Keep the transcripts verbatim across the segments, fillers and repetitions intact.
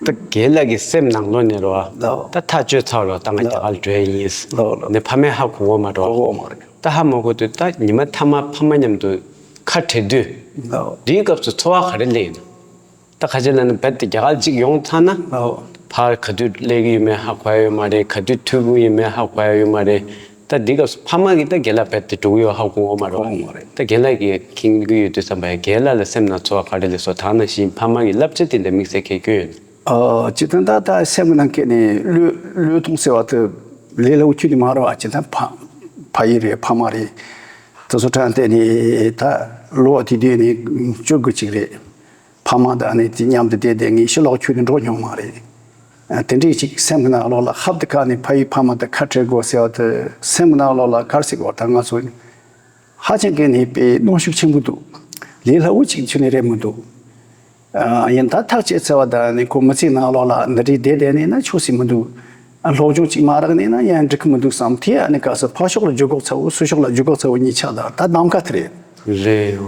ད་རྒན་ལགས་ཀྱི་སེམས་ནང་ལོགས་ནས་རོ། ལགས། ད་ཐག་གཅོད་ཚར་རོ། ད་ང་རྒྱ་གར་འགྲོ་ཡ་ཡིན། ལགས་ལགས། ནས་ཕ་མས་ཧ་གོ་གོ་མ་རོ། གོ་གོ་མ་རེད། ད་ཧ་མ་གོ་དུས་ད་ཉི་མ་མཐའ་མ་ཕ་མ་མཉམ་དུ་ཁ་བྲལ་དུས། ལགས། འདིའི་སྐབས་སུ་ཚོར་བ་ག་རེ་སླེབས་ཡོད། ད་ཁ་ཆེ་ལ་ནི་རྦད་དེ་རྒྱ་གར་གཅིག་ཡོང་ཚར་ན། ལགས། ཕར་ག་དུས་སླེབས་ཀྱི་ཡོད་མེད་ཧ་གོ་ཡ་ཡོད་མ་རེད། ག་དུས་ཐུག་གི་ཡོད་མེད་ཧ་གོ་ཡ་ཡོད་མ་རེད། ད་འདི་སྐབས་སུ་ཕ་མ་གིས་ད་རྒན་ལགས་རྦད་དེ་འགྲོ་གི་ཡོད་ཧ་གོ་གོ་མ་རེད། གོ་གོ་མ་རེད། ད་རྒན་ལགས་ཀྱིས་མཁྱེན་གྱི་ཡོད་དུས་ཙམ་པ་ཡ་རྒན་ལགས་ལ་སེམས་ནང་ཚོར་བ་ག་རེ་སླེབས་སོང་། ད་ནང་བཞིན་ཕ་མ་གིས་བསླབ་བྱ་དེ་འདྲ་དམིགས་བསལ་གང་སྐྱོན་ཡོད་ན། ཨ། སྤྱིར་བཏང་ད་ད་སེམས་ཀྱི་ནང་གི་ནས་བློས་བློས་གཏོང་ཟེར་བ་དེ་ལས་སླ་བོ་ཁྱོན་ནས་མ་རེད་བ། སྤྱིར་བཏང་ཕ་ཕ་ཡུལ་རེད། ཕ་མ་རེད། དེ་ཚོ་དྲན་ཏེ་ནས་ད་ལོ་དེ་དུས་ནས་བཅུ་དགུ་ཅིག་རེད། ཕ་མ་དང་ནི་དེ་མཉམ་དུ་བསྡད་བསྡད་ངས་ཕྱི་ལོགས་ཁྱོན་ནས་འགྲོ་མྱོང་མ་རེད། ཨ། དེ་འདྲའི་ཅིག་སེམས་ཀྱི་ནང་ལོགས་ལ་ཧབ་ཏེ་ཁ་ནས་ཕ་ཡུལ་ཕ་མ་དང་ཁ་བྲལ་དགོས་ཟེར་བ་དེ་སེམས་ཀྱི་ནང་ལོགས་ལ་ག་རེ་ཟེར་དགོས། ད་ང་ཚོ་ཧ་ཅང་གི་ནས་དཔེ་གནོན་ཤུགས་ཆེན་པོ་འདུག་ལས་སླ་བོ་ཅིག་ཁྱོན་ནས་རེད་མི་འདུག་ཨ། ཡིན་ད་ཐག་བཅད་ཚར་བ་དང་ནི་ཁོ་མི་ཚེའི་ནང་ལོགས་ལ་འདི་འདྲའི་བསྡད་བསྡད་ནས་ན་ཆོག་སྲིད་མི་འདུག་ཨ། སློབ་སྦྱོང་ཅིག་མ་རག་ནས་ན་ཡང་འགྲིག་གི་མི་འདུག་བསམ། དེ་ཨ་ནི་ག་ས་ཕར་ཕྱོགས་ལ་འཇུག་གོག་ཚ་བོ་ཚུར་ཕྱོགས་ལ་འཇུག་གོག་ཚ་བོ་གཉིས་ཆགས། ད་ད་ནམ་མཁའ་དེ་རེད། རེད།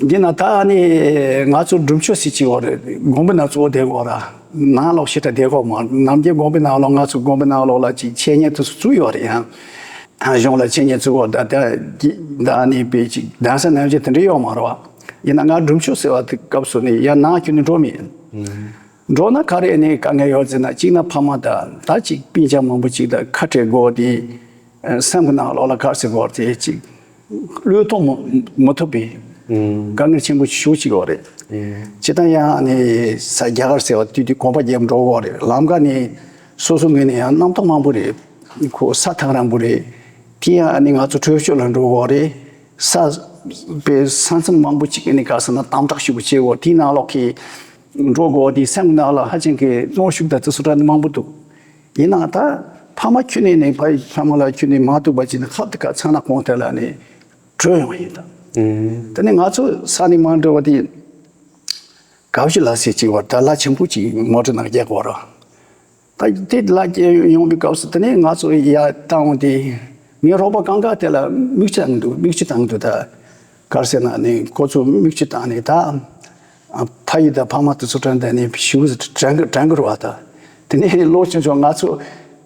འདི་ན་ད་ཨ་ནི་ང་ཚོ་སྒྲུབ་མཆོད་ཟེར་གྱི་ཡོད་རེད། དགོན་པའི་ནང་གཙོ་བོ་བསྡད་ཡོད་ར། ནང་ལོགས་ཞེ་དྲག་བསྡད་ཡོད་མ་རེད། ནམ་རྒྱུན་དགོན་པའི་ནང་ལོགས་ང་ཚོ་དགོན་པའི་ནང་ལོགས་ལ་ཅིག་འཆད་ཉན་དེ་ཚོ་བཙུགས་ཡོད་རེད། ཡང་གཞུང་ལ་འཆད་ཉན་བཙུགས་ཡོད། ད་ད་ད་ཨ་ནི་དཔེ་ཅིག་གདན་ས་ནང་བཞིན་དེ་འདྲ་ཡོད་མ་རེད་བ། ཡིན་ན་ང་སྒྲུབ་མཆོད་ཟེར་བ་དེ་སྐབས་སུ་ནི་ཡང་ནང་ཁྱོན་ནས་འགྲོ་མེད། འགྲོ་ན་ག་རེ་ནས་དཀའ་ངལ་ཡོད་ཟེར་ན། གཅིག་ན་ཕ་མ་དང་ད་ཅིག་སྤུན་ཀྱག་མང་པོ་ཅིག་དང་ཁ་བྲལ་དགོས་དེ། སེམས་ཀྱི་ནང་ལོགས་ལ་ག་རེ་ཟེར་དགོས་དེ་ཅིག་བློས་གཏོང་མི་མི་ཐུབ་པའི་དཀའ་ངལ་ཆེན་པོ་ཞེ་པོ་ཅིག་ཡོད་རེད། སྤྱིར་བཏང་ཡང་ནི་ས་རྒྱ་གར་ཟེར་བ་དུས་དུས་གོམ་པ་རྒྱབ་འགྲོ་དགོས་རེད། ལམ་ཁ་ནས་སོ་སོ་ངོས་ནས་ཡང་རྣམ་རྟོག་མང་པོ་རེད། ཁོ་ས་ཐག་རིང་པོ་རེད། དེ་ཡང་ནི་ང་ཚོ་བྲོས་བྱོལ་ལ་འགྲོ་དགོས་རེད། ས་པའི་ས་མཚམས་མང་པོ་ཅིག་ནི་ག་ཟེར་ན་དམ་དྲག་ཞེ་པོ་བྱེད་དགོས། དེའི་ནང་ལོགས་ཀྱི་འགྲོ་དགོས་དེ་སེམས་ནང་ལ་ཧ་ཅང་གི་གནོན་ཤུགས་དང་དེ་ཚོ་འདྲ་ནི་མང་པོ་འདུག་ཡིན་ནའང་ད་ཕ་མ་ཁྱོན་ནས་ནི་ཕ་ཡི་ཕ་མ་ལ་ཁྱོན་ནས་མ་ཐུག་པ་ཅིག་ནི་ཧབ་ཏེ་ཁ་ཚང་ན་གོང་དེ་ལ་ནི་བྲོས་ཡོང་བ་ཡིན་ད། དེ་ནི་ང་ཚོ་ས་ནས་མ་འགྲོ་བ་དེ་དགའ་བཞི་ལ་ཟེར་ཅིག་བར་ད་ལ་ཆེན་པོ་ཅིག་མོ་ཊ་ནང་རྒྱག་གོ་ར། ད་དེ་ལ་སྐྱེལ་ཡོང་བའི་སྐབས་སུ་དེ་ནས་ང་ཚོ་ཡར་བཏང་བ་དེ་ངའི་རོགས་པ་གང་ག་དེ་ལ་མིག་ཆུ་བཏང་འདུག་མིག་ཆུ་བཏང་འདུག་ད་ག་རེ་ཟེར་ན་ནི་ཁོ་ཚོ་མིག་ཆུ་བཏང་ནས་ད་ཕ་ཡུལ་དང་ཕ་མ་དེ་ཚོ་དྲན་དེ་ནས་ཞེ་པོ་དྲན་གི་དྲན་གི་རེད་བ། ད་དེ་ནས་ལོ་ཆུང་ཆུང་ང་ཚོ་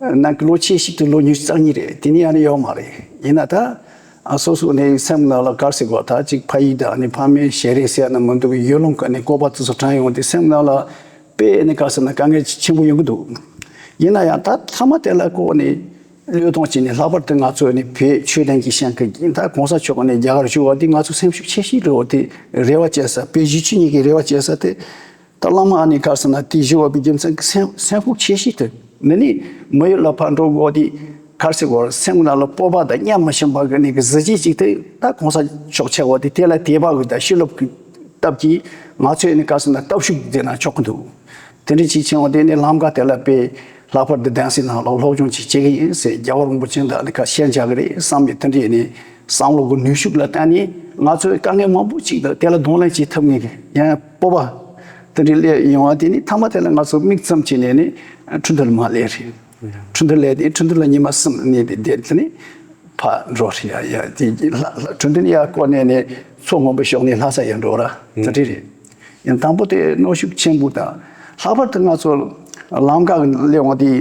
ནང་གི་ལོ་ཆེ་ཤོས་དེ་ལོ་ཉི་ཤུ་རྩ་གཉིས་རེད། དེ་ནས་ཡང་ནི་ཡོད་མ་རེད། ཡིན་ན་ད་སོ་སོ་ནས་སེམས་ནང་ལ་ག་རེ་ཟེར་དགོས། ད་ཅིག་ཕ་ཡུལ་དང་ནི་ཕ་མའི་ཞལ་རས་ཟེར་ན་མི་འདུག་ཡུལ་ལུང་གི་ནི་བཀོད་པ་དེ་ཚོ་དྲན་ཡོང་དུས་སེམས་ནང་ལ་དཔེ་ནི་ག་ཟེར་ན་དཀའ་ངལ་ཆེན་པོ་ཡོང་གི་འདུག་ཡིན་ན་ཡང་ད་མཐའ་མ་དེ་ལ་ཁོ་ནི་བློས་གཏོང་བྱས་ནས། ལྷག་པར་དུ་ང་ཚོ་ནི་བོད་ཆོས་ལྡན་གྱི་ཤན་ཁག་གི་ད་གོང་ས་མཆོག་གི་ནི་རྒྱ་གར་བཞུགས་པ་འདི་ང་ཚོ་སེམས་ཤུགས་ཆེ་ཤོས་རེད་བ། དེ་རེ་བ་བྱེད་ས་བོད་གཞིས་བྱེས་གཉིས་ཀྱི་རེ་བ་བྱེད་ས་དེ། ད་བླ་མ་ཨ་ནི་ག་ཟེར་ན་དེ་བཞུགས་པ་བའི་རྒྱུ་མཚན་གྱི་སེམས་སེམས་ཤུགས་ཆེ་ཤོས་དེ་ནི་ནི་མི་ཡུལ་ལ་ཕར་འགྲོ་དགོས་དེ་ག་རེ་ཟེར་དགོས། སེམས་ནང་ལ་སྤོབས་པ་དང་མཉམ་མི་ཤིང་པ་གི་ནི་གི་གཟི་བརྗིད་ཅིག་དེ་ད་གོང་ས་མཆོག་ཆེ་བ་དེ་དེ་ལ་དད་པ་གི་དང་ཤེས་རབ་ཀྱི་སྟབས་ཀྱིས་ང་ཚོས་ནི་ག་ཟེར་ན་སྟོབས་ཤུགས་དེ་ན་ཆོག་གི་འདུག་དེ་འདྲ་ཅིག་ཕྱིན་འོང་དེ་ནི་ལམ་ཁ་དེ་ལ་དཔེ་ལྷག་པར་དུ་གདན་སའི་ནང་ལ་སློབ་སྦྱོང་ཅིག་བྱེད་ཀྱི་ཡིན་ཟེར་རྒྱལ་བ་རིན་པོ་ཆེ་དང་ནི་ཁ་བཤད་བྱ་གི་རེད་བསམ་པའི་དེ་འདྲའི་ནི་བསམ་བློ་གི་ནུས་ཤུགས་ལ་བརྟེན་ནས་ང་ཚོའི་དཀའ་ངལ་མང་པོ་ཅིག་དང་དེ་ལ་གདོང་ལེན་བྱེད་ཐུབ་ངེས་ཀྱི་ཡང་སྤོབས་པ་དེ་འདྲའི་སླེབས་ཡོང་བ་དེ་ནི་མཐའ་མ་དེ་ལ་ང་ཚོ་མིག་བཙུམ་བྱས་ནས་ནི་ཁྲིན་ཏུའུ་ལ་མར་སླེབས་རེད། ཁྲིན་ཏུའུ་སླེབས་ཏེ་ཁྲིན་ཏུའུ་ལ་ཉི་མ་གསུམ་གནས་ཏེ་བསྡད་དེ་ནི་ཕར་འགྲོ་རེད། ཡ་ཡ་དེ་ཁྲིན་ཏུའུ་ནི་ཡར་བསྐོར་ནས་ནི་མཚོ་སྔོན་པོ་ཕྱོགས་ནས་ལྷ་ས་ཡར་འགྲོ་ར་དེ་འདྲ་རེད། ཡང་དང་པོ་དེ་གནོན་ཤུགས་ཆེན་པོ་དང་། ལྷག་པར་དུ་ང་ཚོ་ལམ་ཁ་གི་སླེབས་འོང་དེ།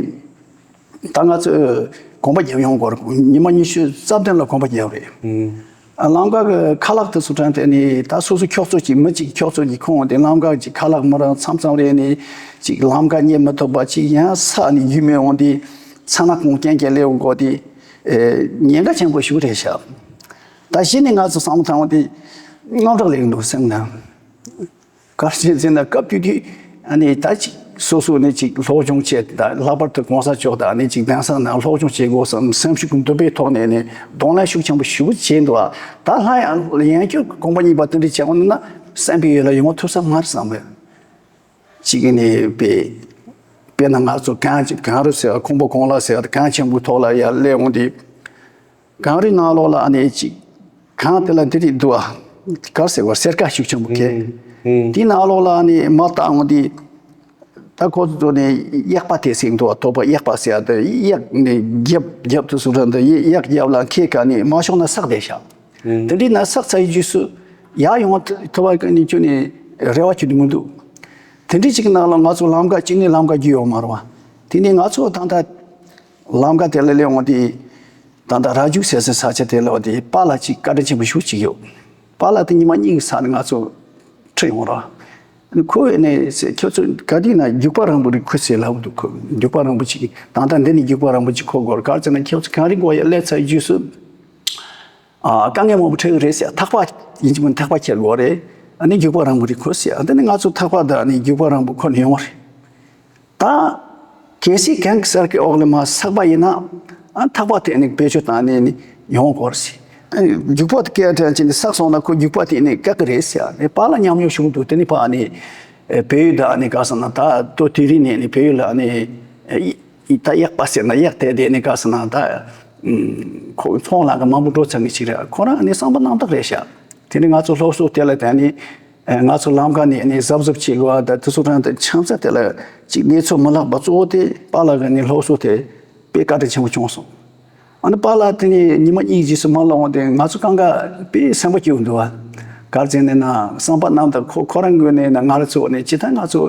ད་ང་ཚོས་གོམ་པ་རྒྱབ་ཡོང་དགོས་རེད། ཉི་མ་ཉི་ཤུ་རྩ་བདུན་ལ་གོམ་པ་རྒྱབ་རེད། ཨ། ལམ་ཁ་གི་ཁ་ལག་དེ་ཚོ་དྲངས་ཏེ་ནི་ད་སོ་སོ་ཁྱོག་ཚོད་ཀྱི་མི་གཅིག་ཁྱོག་ཚོད་ཀྱི་ཁོངས་དེ་ལམ་ཁ་གི་ཁ་ལག་མི་རང་མཚམས་མཚམས་རེ་ནི་ཅིག་ལམ་ཁ་རྙེད་མི་ཐུབ་པ་ཅིག་ཡང་ས་ནི་ཡུལ་མི་འོང་དེ་ཚ་ན་གོང་རྐྱང་རྐྱང་སླེབས་འོང་དགོས་དེ། ཨེ། ཉེན་ཁ་ཆེན་པོ་ཞིག་རེད་ཤག་ད་གཞི་ནས་ང་ཚོ་བསམ་བློ་བཏང་བ་དེ་དངངས་སྐྲག་སླེབས་འདུག་སེམས་ནང་། ག་རེ་བྱས་ཟེར་ན་སྐབས་དེ་དུས་ཨ་ནི་ད་ཅིག་སོ་སོ་ནས་ཅིག་སློབ་སྦྱོང་བྱས། ད་ལྷག་པར་དུ་གོང་ས་མཆོག་དང་ཨ་ནི་ཅིག་གདན་ས་ནང་སློབ་སྦྱོང་བྱེད་དགོས་བསམ་སེམས་ཤུགས་འདུན་པའི་ཐོག་ནས་ནི་གདོང་ལེན་ཤུགས་ཆེན་པོ་ཞེ་པོ་བྱས་འདུག་ཨ། ད་སླར་ཡང་ཡང་བསྐྱར་གོམ་པ་གཉིས་པ་དེ་འདྲ་བྱས་འོང་ན་བསམ་པའི་ཡུལ་ལ་ཡོང་ཐུབ་ས་མ་རེད་བསམ་པས། ཅིག་ནི་དཔེ་དཔེར་ན་ང་ཚོ་གངས་ཅིག་གངས་རི་ཟེར་བ་ཁང་པ་གོང་ལ་ཟེར་བ་གངས་ཆེན་པོའི་ཐོག་ལ་ཡར་སླེབས་འོང་དུས། གངས་རིའི་ནང་ལོགས་ལ་ཨ་ནི་ཅིག་གངས་དེ་ལ་འདི་རིགས་འདུག་ཨ། ག་རེ་ཟེར་བ་སེར་ཀ་ཤུགས་ཆེན་པོ་གས། དེའི་ནང་ལོགས་ལ་ཨ་ནི་མ་བཏང་འོང་དུས། ད་ཁོ་ཚོ་ནི་གཡག་པ་དེ་ཟིན་འདུག་ཨ། དོག་པ་གཡག་པ་ཟེར་ཡ་དེ་གཡག་ནི་རྒྱབ་རྒྱབ་དུ་སུ་ར་འདི་གཡག་རྒྱབ་ལ་ཁྱེད་ཀ་ནི་མ་ཤོང་ན་སག་བསྡད་ཤག་དེ་འདྲའི་ན་སག་ཚ་ཡི་རྗེས་སུ་ཡར་ཡོང་ཐུབ་པ་གི་ནི་ཁྱོད་ནི་རེ་བ་ཁྱོད་ནི་མི་འདུག་དེ་འདྲའི་ཅིག་ནང་ལ་ང་ཚོ་ལམ་ཀ་གཅིག་ནས་ལམ་ཀ་བརྒྱུད་ཡོད་མ་རེད་བ། དེ་ནས་ང་ཚོ་ད་ལྟ་ལམ་ཀ་དེ་ལ་སླེབས་འོང་དེ། ད་ལྟ་ར་ཇུ་ཟེར་སའི་ས་ཆ་དེ་ལ་འོ་དེ་པཱ་ལགས་ཅིག་བཀའ་དྲིན་ཆེན་པོ་ཞེ་པོ་ཅིག་ཡོད། པཱ་ལགས་དེ་ཉི་མ་གཉིས་ཀྱི་ས་ནས་ང་ཚོ་ཁྲིད་ཡོང་ར། ཁོ་ནས་ཟེར་ཁྱོད་ཚོ་ག་དུས་ན་རྒྱུག་པ་རིང་པོ་རེད་ཁུ་ཟེར་ལབ་འདུག་ཁོ་རྒྱུག་པ་རིང་པོ་ཅིག་ད་ལྟ་འདི་ནས་རྒྱུག་པ་རིང་པོ་ཅིག་ཁོ་དགོས་རེད། ག་རེ་ཟེར་ན་ཁྱོད་ཚོ་གངས་རི་མགོ་ཡར་སླེབས་ཚར་རྗེས་སུ། ཨ། དཀའ་ངལ་མང་པོ་འཕྲད་ཀྱི་རེད་ཟེར། ཐག་པ་ཡིན་གཅིག་མིན་ཐག་པ་འཁྱེར་དགོས་རེད། ཨ་ནི་རྒྱུག་པ་རིང་པོ་རེད་ཁོ་ཟེར། ཨ་འདི་ནི་ང་ཚོ་ཐག་པ་དང་ཨ་ནི་རྒྱུག་པ་རིང་པོ་ཁོ་ནས་ཡོང་བ་རེད། ད་གལ་སྲིད་གངས་གསེར་གྱི་འོག་ལ་མར་ཟགས་པ་ཡིན་ན། ཨ་ཐག་པ་དེ་ནི་བེད་སྤྱོད་བཏང་ནས་ནི་ཡོང་དགོས་རེད་ཟེར། ཨ་ནི་རྒྱུག་པ་དེ་སྐད་དྲན་ཅིག་ནི་ཟགས་སོང་ན་ཁོ་རྒྱུག་པ་དེ་ནི་བཀག་གི་རེད་ཟེར། ཨ་ནི་པཱ་ལགས་ཉམས་མྱོང་ཞུགས་འདུག་དེ་ནི་ཕ་ཨ་ནི་བལ་ཡུལ་དང་ཨ་ནི་ག་ཟེར་ན་ད་ལྟོ་དེ་རིང་ནས་ནི་བལ་ཡུལ་ལ་ཨ་ནི། ད་གཡག་པ་ཟེར་ན་གཡག་དེ་དེ་ནི་ག་ཟེར་ན་ད། ཁོ་ཚོང་ལམ་ག་མང་པོ་འགྲོ་ཚར་མཁན་ཞིག་རེད། ཁོ་རང་ནི་བསམ་པ་རྣམ་དག་རེད་ཤག་དེ་ནི་ང་ཚོ་སློབ་གསོ་དེ་ལ་བརྟེན་ནས་ང་ཚོ་ལམ་ཁ་ནས་ནི་གཟབ་གཟབ་བྱེད་དགོས་པ་དང་དེ་ཚོ་རང་དང་ཆང་ས་དེ་ལ་ཅིག་གནས་ཚུལ་མི་ལེགས་པ་གཙོ་བོ་དེ་པཱ་ལགས་ཀྱི་ནི་སློབ་གསོ་དེ་དཔེ་བཀའ་དྲིན་ཆེན་པོ་བྱུང་སོང་། ཨ་ནི་པཱ་ལགས་དེ་ནི་ཉི་མ་གཉིས་རྗེས་སུ་མར་ལ་འོང་དེ་ང་ཚོ་གང་ག་དཔེ་སེམས་པ་སྐྱིད་པོ་འདུག་བ། ག་རེ་ཟེར་ནས་ན་བསམ་པ་རྣམ་དག་ཁོ་ཁོ་རང་ངོས་ནས་ན་ང་རང་ཚོ་ནི་ཇི་ལྟར་ང་ཚོ།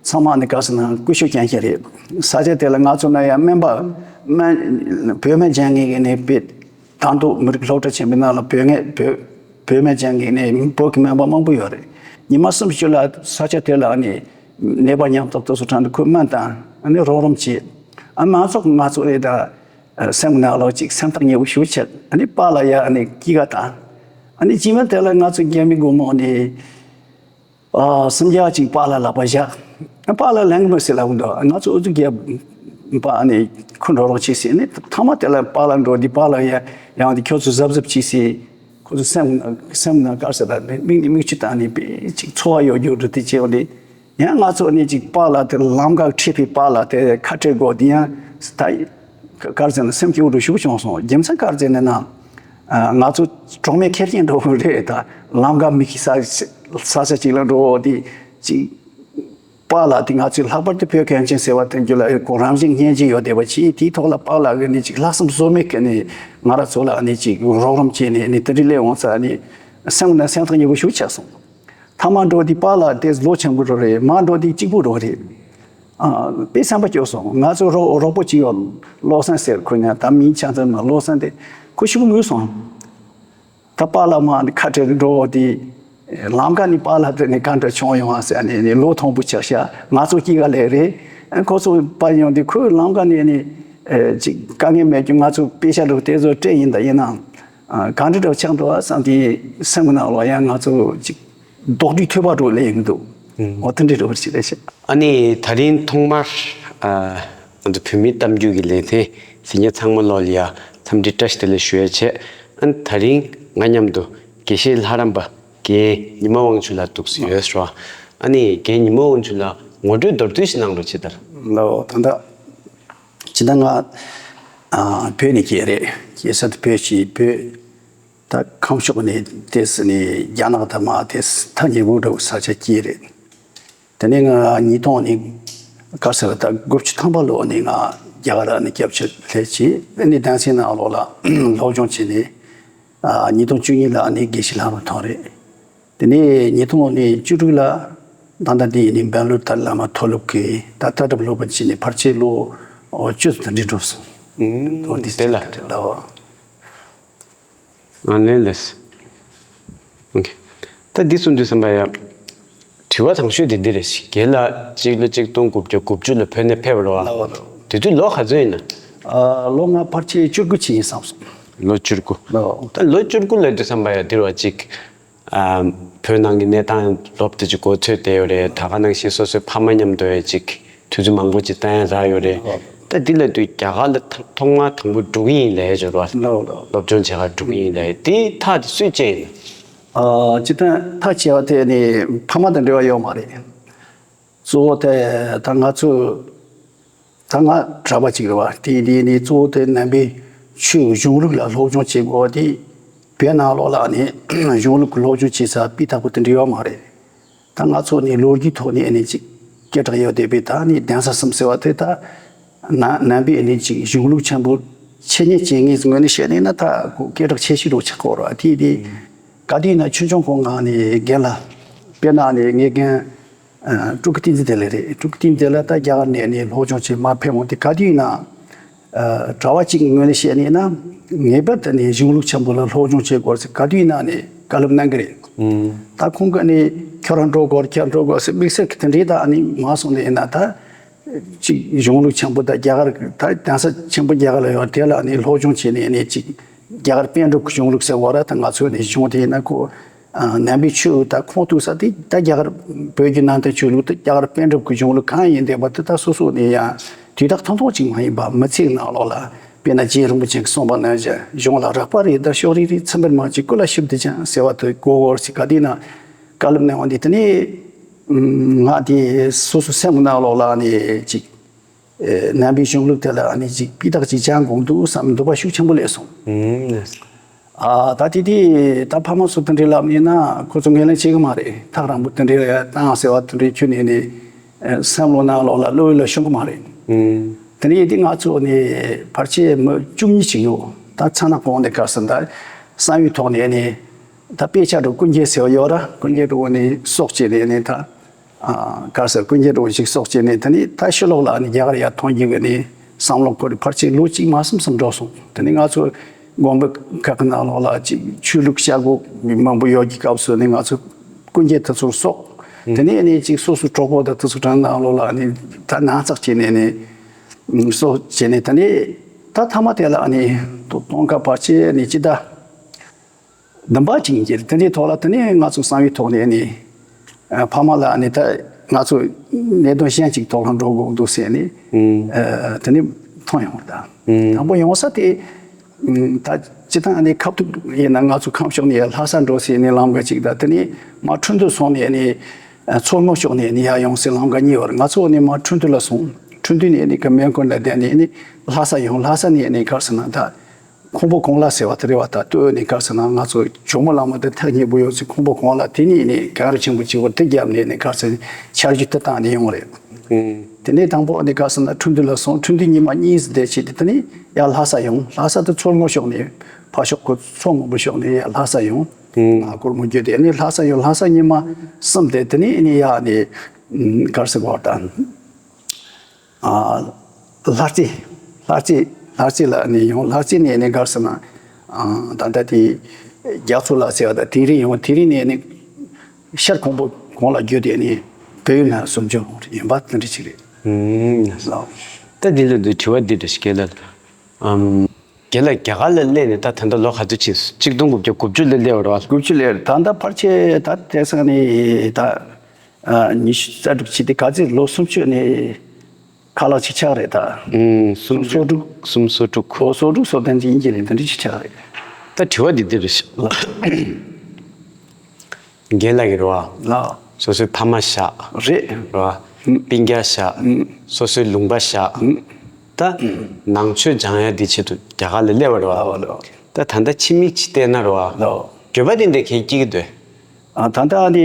ཚང་མ་ནི་ག་ཟེར་ན་སྐུ་ཞབས་རྐྱང་རྐྱང་རེད། ས་ཆ་དེ་ལ་ང་ཚོ་ན་ཡང་སྨན་པ་སྨན་བོད་སྨན་སྦྱང་མཁན་གྱི་ནི་དཔེ་ད་དུང་མི་རིགས་སློབ་གྲྭ་ཆེན་པོའི་ནང་ལ་བོད་སྨན་བོད་བོད་སྨན་སྦྱང་མཁན་ནི་བོད་ཀྱི་སྨན་པ་མང་པོ་ཡོད་རེད། ཉི་མ་གསུམ་བཞི་ལ་ས་ཆ་དེ་ལ་ནི་ནད་པ་ཉམ་ཐག་དེ་ཚོ་དྲན་དུ་ཁོས་སྨན་དང་ཨ་ནི་རོགས་རམ་བྱེད། ཨ་མང་ཚོགས་ང་ཚོ་ཨེ་ད་སེམས་ནང་ལོགས་ཅིག་སེམས་ཐག་ཉེ་པོ་ཞུ་ཆེད་ཨ་ནི་པཱ་ལགས་ཡ་ཨ་ནི་སྐྱིད་ག་དང་ཨ་ནི་སྤྱི་མི་དེ་ལ་ང་ཚོ་རྒྱ་མི་སྒོར་མོ་ནི། ཨ་སུམ་བརྒྱ་ཅིག་པཱ་ལགས་ལག་པ་བཞག་པཱ་ལགས་ལེན་གི་མེད་ཟེར་ལབ་འདུག་ང་ཚོ་ཨུ་ཚུགས་རྒྱབ་པ་ནས་ཁུ་འགྲོ་རོགས་བྱེད་ཟེར་ནས་ཐ་མ་དེ་ལ་པཱ་ལགས་འགྲོ་དུས་པཱ་ལགས་ཡ་ཡང་དེ་ཁྱོད་ཚོ་གཟབ་གཟབ་བྱེད་ཟེར། ཁོ་ཚོ་སེམས་སེམས་ནང་དཀར་ཟེར་ལ་མིག་ནས་མིག་ཆུ་བཏང་ནས་པེ་ཅིག་ཚོར་བ་ཡོད་རྒྱུ་འགྲོ་དེ་བྱས་འོང་དེ། ཡང་ང་ཚོ་ནས་ཅིག་པཱ་ལགས་དེ་ལམ་ཁ་ཁྲིད་པའི་པཱ་ལགས་དེ་ཁ་བྲལ་དགོས་དེ་ཡང་ད། ག་རེ་ཟེར་ན་སེམས་སྐྱོ་བོ་ཞིག་བྱུང་སོང་། རྒྱུ་མཚན་ག་རེ་ཟེར་ན་ན། ང་ཚོ་གྲོགས་མེད་ཁེར་རྐྱང་འགྲོ་བོ་རེད། ད་ལམ་ཁ་མི་ཤེས་ས་ས་ཆ་ཅིག་ལ་འགྲོ་བོ་དེ་ཅིག་པཱ་ལགས་དེ་ང་ཚོས་ལྷག་པར་དུ་བོད་གངས་ཅན་ཟེར་བ་དེ་རྒྱུད་ལ་ཁོ་རང་བཞིན་སྙིང་རྗེ་ཡོད་བསྡད་པ་ཅིག་དེའི་ཐོག་ལ་པཱ་ལགས་ཀྱིས་ནི་ཅིག་ལྷག་བསམ་ཟོལ་མེད་ཀྱིས་ནི་ང་རང་ཚོ་ལ་ནི་ཅིག་རོགས་རམ་བྱས་ནས་ནི་དེ་འདྲ་སླེབས་འོང་ཙང་ནི་སེམས་ནང་སེམས་ཐག་ཉེ་པོ་ཞིག་ཆགས་སོང་། ཐ་མ་འགྲོ་དུས་པཱ་ལགས་དེ་ལོ་ཆེན་པོ་འགྲོ་རེད། མར་འགྲོ་དུས་གཅིག་པུ་འགྲོ་རེད། ཨ་དཔེ་སེམས་པ་སྐྱོ་སོང་། ང་ཚོ་རོགས་རོགས་པོ་གཅིག་ཡོད། བློ་བཟང་ཟེར། ཁོ་ཡང་ད་མིང་ཆ་ཚང་མ་བློ་བཟང་དེ་ཁོ་ཤི་བོ་ངུས་སོང་། ད་པཱ་ལགས་མར་ནི་ཁ་བྲལ་འགྲོ་དུས་ལམ་ཁ་ནས་པཱ་ལགས་དེ་ནི་གང་འདྲ་བྱུང་ཡོང་བ་ཟེར་ནས་ནི་ལོ་མཐོན་པོ་ཆགས་ཤག་ང་ཚོ་སྐྱིད་ག་ལེ་རེད། ཁོ་ཚོ་པར་ཡོང་དུས་ཁོས་ལམ་ཁ་ནས་ནི་ཅིག་དཀའ་ངལ་མེད་རྒྱུ་ང་ཚོ་དཔེ་ཆ་འདྲ་བོ་དེ་ཚོ་སྤྲད་ཡིན། ད་ཡིན་ནའང་གང་འདྲ་འདྲ་བོ་ཆགས་འདུག་བསམ་དུས་སེམས་ཀྱི་ནང་ལ་ཡང་ང་ཚོ་ཅིག་རྡོག་རྡོག་ཐོས་པ་འགྲོ་ལེ་ཡིན་འདུག་འོ་དེ་འདྲའི་འགྲོ་བ་ཞིག་རེད་ཤག་ཨ་ནི་ད་རིང་ཐོག་མར་ཨ་ང་ཚོ་བོད་མིའི་གཏམ་རྒྱུད་ཀྱི་ལེ་ཚན་གཟིགས་མཁན་ཚང་མ་ལོ་ལ་ཡ་འཚམས་འདྲི་བཀྲ་ཤིས་བདེ་ལེགས་ཞུ་ཡ་བྱས། ཨ་ནི་ད་རིང་ང་མཉམ་དུ་དགེ་བཤེས་ལྷ་རམས་པ་རྒན་ཉི་མ་དབང་ཕྱུག་ལགས་འདུག་སེ་ཡོད་རེད། ཨ་ནི་རྒན་ཉི་མ་དབང་ཕྱུག་ལགས་ངོ་སྤྲོད་མདོར་བསྡུས་ཤིག་གནང་རོགས་བྱེད་དར། ལགས་ད་ལྟ་ཇི་ལྟར་ང་ཨ་བོད་ནས་སྐྱེས་རེད། སྐྱེས་ས་དེ་བོད་ཀྱི་བོད་ད་ཁམས་ཕྱོགས་ནས་དེ་སི་ནས་རྒྱ་ནག་དང་མ་དེ་སི་ཐག་ཉེ་པོ་འདྲ་བོ་ས་ཆ་སྐྱེས་རེད། དེ་ནས་ང་ཉིས་སྟོང་ནས་ག་ཟེར་ད་དགུ་བཅུ་ཐམ་པ་ལོ་ནས་ང་རྒྱ་གར་ནས་སྐྱབས་བཅོལ་སླེབས་བྱས་ཨ་ནི་གདན་སའི་ནང་ལོགས་ལ་སློབ་སྦྱོང་བྱས་ནས་ཨ་ཉིས་སྟོང་བཅུ་གཉིས་ལ་ནི་དགེ་བཤེས་ལྷ་རམས་ཐོན་རེད། དེ་ནས་ཉིས་སྟོང་ནས་བཅུ་དྲུག་ལ་ད་ལྟ་འདི་ནི་སྦེང་ལོར་ཏཱ་ལའི་བླ་མ་མཐོ་སློབ་ཀྱི་ད་ལྟ་གྲུབ་སློབ་པ་བྱས་ནས་ཕལ་ཆེར་ལོ་བཅུ་ཙམ་དེ་འདྲ་འགྲོ་སོང་། ཨུམ། ལོ་འདི་དེ་ལ་ལ། ང་ལན་ལེས། ཨོ་ཁེ། ད་འདི་གསུང་དུས་ཙམ་པ་ཡ། དྲི་བ་དང་ཤོས་དེ་འདི་རེད་ཤག་རྒན་ལགས་གཅིག་ལོ་གཅིག་སྟོང་དགུ་བརྒྱ་དགུ་བཅུ་ལ་བོད་ནས་ཕེབས་པ་རེད་བ། ལགས་ལགས། དེ་དུས་ལོ་ག་ཚོད་ཡིན་ན། ཨ་ལོ་ང་ཕལ་ཆེར་བཅུ་དགུ་ཅིག་ཡིན་བསམ་སོང་། ལོ་བཅུ་དགུ། ལགས། ད་ལོ་བཅུ་དགུ་ལབ་དུས་ཙམ་པ་ཡ་འདི་རེད་བ་གཅིག་ཨ་བོད་ནང་གི་གནས་སྟངས་ལོབས་དེ་ཅིག་གོ་ཚོད་བསྡད་ཡོད་རེད། ད་ག་ནང་བཞིན་སོ་སོའི་ཕ་མ་མཉམ་དུ་ཡ་ཅིག་དུས་ཚོད་མང་པོ་ཅིག་བཏང་ཡ་རག་ཡོད་རེད། ད་འདི་ལ་དུས་རྒྱ་གར་ལ་ཐ་ཐོག་མར་དང་པོ་འགྲོ་གི་ཡིན་ལབ་ཡ་ཅིག་རེད་བ། ལགས་ལགས། སློབ་སྦྱོང་བྱེད་གར་འགྲོ་གི་ཡིན་ལབ་ཡ་དེ་ཐག་དེ་སུས་བཅད་ཡིན། ཨ་སྤྱིར་བཏང་ཐག་བཅད་པ་དེ་ནི་ཕ་མ་དང་འབྲེལ་བ་ཡོད་མ་རེད། གཙོ་བོ་དེ་ད་ང་ཚོ་ད་ང་གྲྭ་པ་ཅིག་རེད་བ། དེ་དེ་ནི་གཙོ་བོ་དེ་ནང་པའི་ཆོས་ཀྱི་གཞུང་ལུགས་ལ་སློབ་སྦྱོང་བྱེད་དགོས་པ་དེ་བོད་ནང་ལོགས་ལ་ནི་གཞུང་ལུགས་ཀྱི་སློབ་སྦྱོང་བྱེད་ས་སྤུས་དག་པོ་དེ་འདྲ་ཡོད་མ་རེད། ད་ང་ཚོ་ནི་ལོ་རྒྱུས་ཐོག་ནས་ནི་ཅིག་སྐད་གྲགས་ཡོད་བསྡད་པའི་ད་ནི་གདན་ས་གསུམ་ཟེར་བ་དེ་ད་ན་ནང་པའི་ནི་ཅིག་གཞུང་ལུགས་ཆེན་པོ་འཆད་ཉན་བྱེད་མཁན་ངོས་ནས་བཤད་ནས་ན་ད་ཁོ་སྐད་གྲགས་ཆེ་ཤོས་རུ་ཆགས་ཀྱི་ཡོད་རེད་བ། དེ་དེ་ག་དུས་ན་ཆུང་ཆུང་ཁོང་ང་ནི་རྒན་ལགས་དཔེར་ན་ནི་ངའི་རྒན། ཨ། སྤྲུལ་སྐུ་བསྟན་འཛིན་བདེ་ལེགས་རེད། སྤྲུལ་སྐུ་བསྟན་འཛིན་བདེ་ལེགས་ད་རྒྱ་གར་ནས་ནས་སློབ་སྦྱོང་བྱས་མར་ཕེབས་འོང་དུས། ག་དུས་ཡིན་ན། ཨ། གྲྭ་པ་གཅིག་གི་ངོས་ནས་བཤད་ནས་ན། ངེས་པར་དུ་ནས་གཞུང་ལུགས་ཆེན་པོ་ལ་སློབ་སྦྱོང་བྱེད་དགོས་ཟེར་ག་དུས་ཡིན་ན་ནས་བཀའ་སློབ་གནང་གི་རེད། ཨང་། ད་ཁོང་གིས་ནས་ཁྱོད་རང་འགྲོ་དགོས་རེད། ཁྱོད་རང་འགྲོ་དགོས་ཟེར་དམིགས་བསལ་གྱི་དེ་འདྲའི་ད་ནི་མ་གསུངས་ནས་ཡིན་ན། ད་གཅིག་གཞུང་ལུགས་ཆེན་པོ་ད་རྒྱ་གར་གྱི་ད་གདན་ས་ཆེན་པོ་རྒྱ་གར་ལ་ཡོད་དེ་ལ་ནས་སློབ་སྦྱོང་བྱས་ནས་ནས་གཅིག་རྒྱ་གར་པཎ་གྲུབ་ཀྱི་གཞུང་ལུགས་ཟེར་བ་ར། ད་ང་ཚོ་ནས་གཞུང་དེ་ཡིན་ན་ཁོ། ཨ། ནང་པའི་ཆོས་ད་ཁོང་ཐུག་ས་དེ་ད་རྒྱ་གར་བོད་བརྒྱུད་ནང་བསྟན་ཆོས་ལུགས་དེ་རྒྱ་གར་པཎ་གྲུབ་ཀྱི་གཞུང་ལུགས་གང་ཡིན་བསྡད་པ་དེ་ད་སོ་སོ་ནས་ཡང་དུས་རྟག་ཐུང་ཐུང་ཅིག་མ་ཡིན་པ། མི་ཚེའི་ནང་ལོགས་ལ་དཔེར་ན་རྗེ་རིན་པོ་ཆེ་གིས་གསུངས་པ་ནང་བཞིན་གཞུང་ལ་རག་པ་རེད། ད་ཕྱོགས་རིས་རིས་ཚིམ་པར་མ་བྱེད། སྐུ་ལ་ཞབས་ཏུ་བཅངས་ཟེར་བ་དེ་གོ་གོ་ཞིག་ག་དུས་ན་བཀའ་སློབ་གནང་བ་འདི། དེ་ནས་ང་དེ་སོ་སོ་སེམས་ནང་ལོགས་ལ་ནས་ཅིག་ཨེ། ནང་པའི་གཞུང་ལུགས་དེ་ལ་ནི་ཅིག་སྤུས་དག་ཅིག་སྦྱང་དགོས་འདུག་བསམ་འདོད་པ་ཤུགས་ཆེན་པོ་སླེབས་སོང་། ཨུམ། ཨ། ད་དེ་དུས་ད་ཕ་མ་ཚོ་དེ་འདྲའི་ལབ་ནས་ན་ཁོ་ཚོ་ངོས་ལེན་བྱེད་གི་མ་རེད། ཐག་རིང་པོ་དེ་འདྲའི་བཏང་ཟེར་བ་དེ་འདྲའི་ཁྱོན་ནས་ནི། ཨེ། སེམས་ལོ་ནང་ལོགས་ལ་བློ་ཡུལ་ལ་ཤོང་གི་མ་རེད། ཨུམ། དེ་ནས་དེ་ང་ཚོ་ནི་ཕལ་ཆེར་མི་བཅུ་གཉིས་ཅིག་ཡོད། ད་མཚན་ནག་གོང་ནས་ག་ཟེར་ད་གསང་བའི་ཐོག་ནས་ནི། ད་དཔེ་ཆ་འདྲ་ཀུན་མཁྱེན་ཟེར་བ་ཡོད་ར། ཀུན་མཁྱེན་འདྲ་བོ་ནི་སྲོག་བཅད་ནས་ནི་ད། ཨ། ག་ཟེར། ཀུན་མཁྱེན་འདྲ་བོ་ཞིག་སྲོག་བཅད་ནས། དེ་ནི་ད་ཕྱི་ལོགས་ལ་ནི་རྒྱ་གར་ཡར་ཐོན་རྒྱུ་གི་ནི་བསམ་བློ་འཁོར་ཏེ་ཕལ་ཆེར་ལོ་གཅིག་མ་ཟིན་ཙམ་འགྲོ་སོང་། དེ་ནི་ང་ཚོ་དགོན་པ་ཁག་གི་ནང་ལོགས་ལ་ཅིག་ཆོས་ལུགས་བྱ་སྒོ་མང་པོ་ཡོད་ཀྱི་སྐབས་སུ་ནི་ང་ཚོ་ཀུན་མཁྱེན་དེ་ཚོར་སོགས། དེ་ནས་ནི་ཅིག་སོ་སོའི་གྲོགས་པོ་དང་དེ་ཚོ་གྲྭ་ནང་ལོགས་ལ་ནི་ད་ནང་ཚགས་བྱས་ནས་ནི་སྲོག་བཅད་ནས། དེ་ནི་ད་མཐའ་མ་དེ་ལ་ནི་སྟོང་ཁ་ཕལ་ཆེར་ནི་ཅི་ད། བདུན་པ་ཅིག་ཡིན་གྱི་རེད། དེ་འདྲའི་ཐོག་ལ་དེ་ནས་ང་ཚོ་གསང་བའི་ཐོག་ནས་ནི། ཨ། ཕ་མ་ལ་ནི་ད་ང་ཚོ་གནད་དོན་གཞན་ཅིག་ཐོག་ལ་འགྲོ་དགོས་འདུག་ཟེར་ནས། ཨ། དེ་ནས་ཐོན་ཡོང་བ་དང་། དང་པོ་ཡོང་ས་དེ། ཨ། ད་སྤྱིར་བཏང་ནི་ཁ་ཐུག་ཡིན་ན་ང་ཚོ་ཁམས་ཕྱོགས་ནས་ལྷ་ས་འགྲོ་ཟེར་ནས་ལམ་ཁ་ཅིག་དང་། དེ་ནས་མར་ཁྲིན་ཏུ་སོང་ནས་ནི། ཨ། མཚོ་སྔོན་ཕྱོགས་ནས་ནི་ཡར་ཡོང་ཟེར་ལམ་ཁ་གཉིས་ཡོད་རེད། ང་ཚོ་ནི་མར་ཁྲིན་ཏུ་ལ་སོང་། ཁྲིན་ཏུ་ནས་ནི་ག་མེན་ཀོན་ལ་བསྡད་ནས་ནི་ལྷ་ས་ཡོང་། ལྷ་ས་ནས་ནི་ག་རེ་ཟེར་ན་ད། ཁོང་པོ་གོང་ལ་ཟེར་བ་དེ་རེད་བ། ད་སྟོད་ནས་ག་རེ་ཟེར་ན་ང་ཚོ་ཇོ་མོ་གླང་མ་དེ་ཐག་ཉེ་པོ་ཡོད་ཚེ། ཁོང་པོ་གོང་ལ་དེ་ནས་ནི་གངས་རི་ཆེན་པོ་ཆེ་བོ་དེ་རྒྱབ་ནས་ནི་ག་རེ་ཟེར་ཆར་ཆུ་དེ་བཏང་ནས་ཡོང་བ་རེད། དེ་ནས་དང་པོ་ནི་ག་རེ་ཟེར་ན་ཁྲིན་ཏུ་ལ་སོང་། ཁྲིན་ཏུ་ཉི་མ་གཉིས་ཙམ་བསྡད་བྱས་ཏེ། དེ་ནས་ཡར་ལྷ་ས་ཡོང་། ལྷ་ས་དེ་མཚོ་སྔོན་ཕྱོགས་ནས་ཕར་ཕྱོགས་ཁོ་མཚོ་སྔོན་པོ་ཕྱོགས་ནས་ཡར་ལྷ་ས་ཡོང་། ཨ། གུར་མོ་བརྒྱུད་དེ་ནི་ལྷ་ས་ཡོང་། ལྷ་ས་ཉི་མ་གསུམ་བསྡད། དེ་ནས་ནི་ཡར་ནི་ག་རེ་ཟེར་དགོས་དང་། ཨ། ལྷ་རྩེ། ལྷ་རྩེ། ལྷ་རྩེ་ལ་ནི་ཡོང་། ལྷ་རྩེ་ནས་ནི་ག་རེ་ཟེར་ན། ཨ། ད་ལྟ་དེ་རྒྱ་མཚོ་ལ་ཟེར་བ་དང་དེ་རིང་ཡོང་། དེ་རིང་ནས་ནི་ཤར་ཁོང་པོ་གོང་ལ་བརྒྱུད་དེ་ནི་བལ་ཡུལ་ནང་སུམ་ཅུ་ཡོང་རེད། ཡིན་པ་དེ་འདྲ་ཅིག་རེད། ཨུམ། ལགས། ད་འདི་ལ་འདི་དྲི་བ་འདི་འདྲ་ཞིག་རྒན་ལགས། ཨམ། རྒན་ལགས་རྒྱ་གར་ལ་སླེབས་ནས་ད་ད་ལྟ་ལོ་ག་ཚོད་ཕྱིན་སོང་། ཆིག་སྟོང་དགུ་བརྒྱ་དགུ་བཅུ་ལ་སླེབས་པ་རེད་བ། དགུ་བཅུ་ལ་སླེབས། ད་ལྟ་ཕལ་ཆེར་ད་དེང་སང་ནི་ད། ཨ། ཉི་ཤུ་རྩ་དྲུག་བྱས་ཏེ་ག་ཚོད་ལོ་སུམ་ཅུ་ནས་ཁ་ལག་ཅིག་ཆགས་རེད་ད། ཨུམ། སུམ་ཅུ། སོ་དྲུག་སུམ་སོ་དྲུག་ཨོ། སོ་དྲུག་སོ་བདུན་ཅིག་ཡིན་གྱི་རེད། འདི་འདྲ་ཅིག་ཆགས་རེད། ད་དྲི་བ་འདི་འདི་རེད་ཤག་རྒན་ལགས་ཀྱིས་རེད་བ། ལགས། སོ་སོའི་ཕ་མ་བཞག་རེད། རེད་བ། ཨུམ། སྤུན་ཀྱག་བཞག་ཨུམ། སོ་སོའི་ལུང་པ་བཞག་ཨུམ། ད་ནང་ཆོས་སྦྱང་ཡ་འདི་ཆེད་དུ་རྒྱ་གར་ལ་སླེབས་པ་རེད་བ། ལགས་ལགས། ད་ད་ལྟ་ཕྱི་མིག་ཅིག་བལྟས་ན་རེད་བ། ལགས། འགྱོད་པ་འདི་འདྲ་གང་སྐྱེ་གི་འདུག་ཨ། ད་ལྟ་ནི་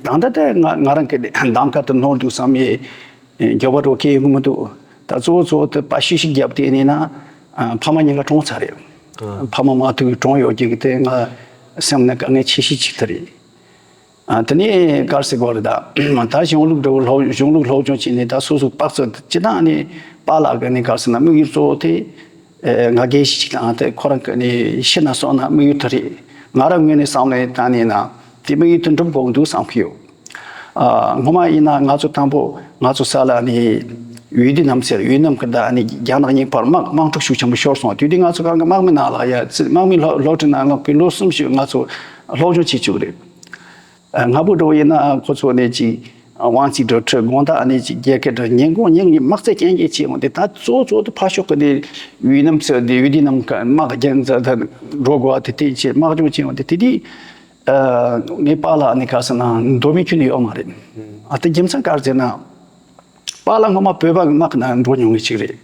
ད་ལྟ་དེ་ང་ང་རང་གི་གདམ་ག་དེ་ནོར་འདུག་བསམ་ཡས་འགྱོད་པ་འདྲ་བོ་སྐྱེ་ཡོང་གི་མི་འདུག་ད་གཙོ་བོ་གཙོ་བོ་དེ་ཕ་ཤི་ཤི་བརྒྱབ་དེ་ནི་ན། ཨ། ཕ་མ་གཉིས་ཀ་གྲོངས་ཚར་རེད། ཨ། ཕ་མ་མ་ཐུག་གི་གྲོངས་ཡོད་ཀྱི་གི་དེ་ང་སེམས་ནང་དཀའ་ངལ་ཆེ་ཤོས་གཅིག་དེ་རེད། ཨ། དེ་ནས་ག་རེ་ཟེར་དགོས་རེད་ད། ད་གཞུང་ལུགས་འདྲ་བོ་སློབ། གཞུང་ལུགས་སློབ་སྦྱོང་བྱས་ནས་ད་སོ་སོ་དཔག་ཚོད་སྤྱིར་བཏང་ནི་པཱ་ལགས་ཀྱི་ནི་ག་རེ་ཟེར་ན་དམིགས་ཡུལ་གཙོ་བོ་དེ། ཨེ། ང་རྒན་ཞིག་དང་དེ་ཁོ་རང་གི་ནི་ཤི་ན་སོང་ན་དམིགས་ཡུལ་དེ་རེད། ང་རང་ངོས་ནས་བསམ་བློ་བཏང་ནས་ན་དེ་དམིགས་ཡུལ་དེ་འགྲུབ་དགོས་འདུག་བསམ་གྱི་ཡོད། ཨ། སྔོན་མ་ཡིན་ན་ང་ཚོ་དང་པོ་ང་ཚོ་ས་ལ་ནི་ཝེ་ཏི་ནམ་ཟེར། ཝེ་ཏི་ནམ་གི་ད་ནི་རྒྱ་ནག་གཉིས་བར་དམག་དམག་འཁྲུག་ཤུགས་ཆེན་པོ་ཤོར་སོང་། དུས་དེ་ང་ཚོ་གང་གི་དམག་མི་ནང་ལ་ཡ་ཙི་དམག་མི་སློབ་སློབ་གྲྭའི་ནང་ལོག་པའི་ལོ་གསུམ་བཞི་ང་ཚོ་སློབ་སྦྱོང་བྱེད་བཅུག་རེད། ཨ། སྔ་པོ་འདྲ་བོ་ཡིན་ན་ཁོ་ཚོ་ནས་ཅིག་དབང་ཚད་འདྲ་ཁྲིད། དགོང་དག་ནས་ཅིག་རྒྱལ་ཁ་འདྲ། ཉིན་གུང་ཉིན་གཉིས་དམག་རྩལ་རྐྱང་རྐྱང་བྱེད་འོང་དེ། ད་གཙོ་བོ་གཙོ་བོ་དེ་ཕར་ཕྱོགས་ཀྱི་དེ་ཝེ་ཏི་ནམ་ཟེར་དེ་ཝེ་ཏི་ནམ་ག་དམག་རྒྱག་ས་དེ་འགྲོ་དགོས་པ་དེ་དེ་བྱེད། དམག་སྦྱོང་བྱེད་འོང་དེ། དེ་དུས། ཨ། ངའི་པཱ་ལགས་ནི་ག་རེ་ཟེར་ན་མདོ་སྨད་ཁུལ་ནས་ཡོད་མ་རེད། ཨ། དེ་རྒྱུ་མཚན་ག་རེ་ཟེར་ན། པཱ་ལགས་སྔོན་མ་བོད་པ་གི་དམག་ནང་འགྲོ་མྱོང་མཁན་ཅིག་རེད།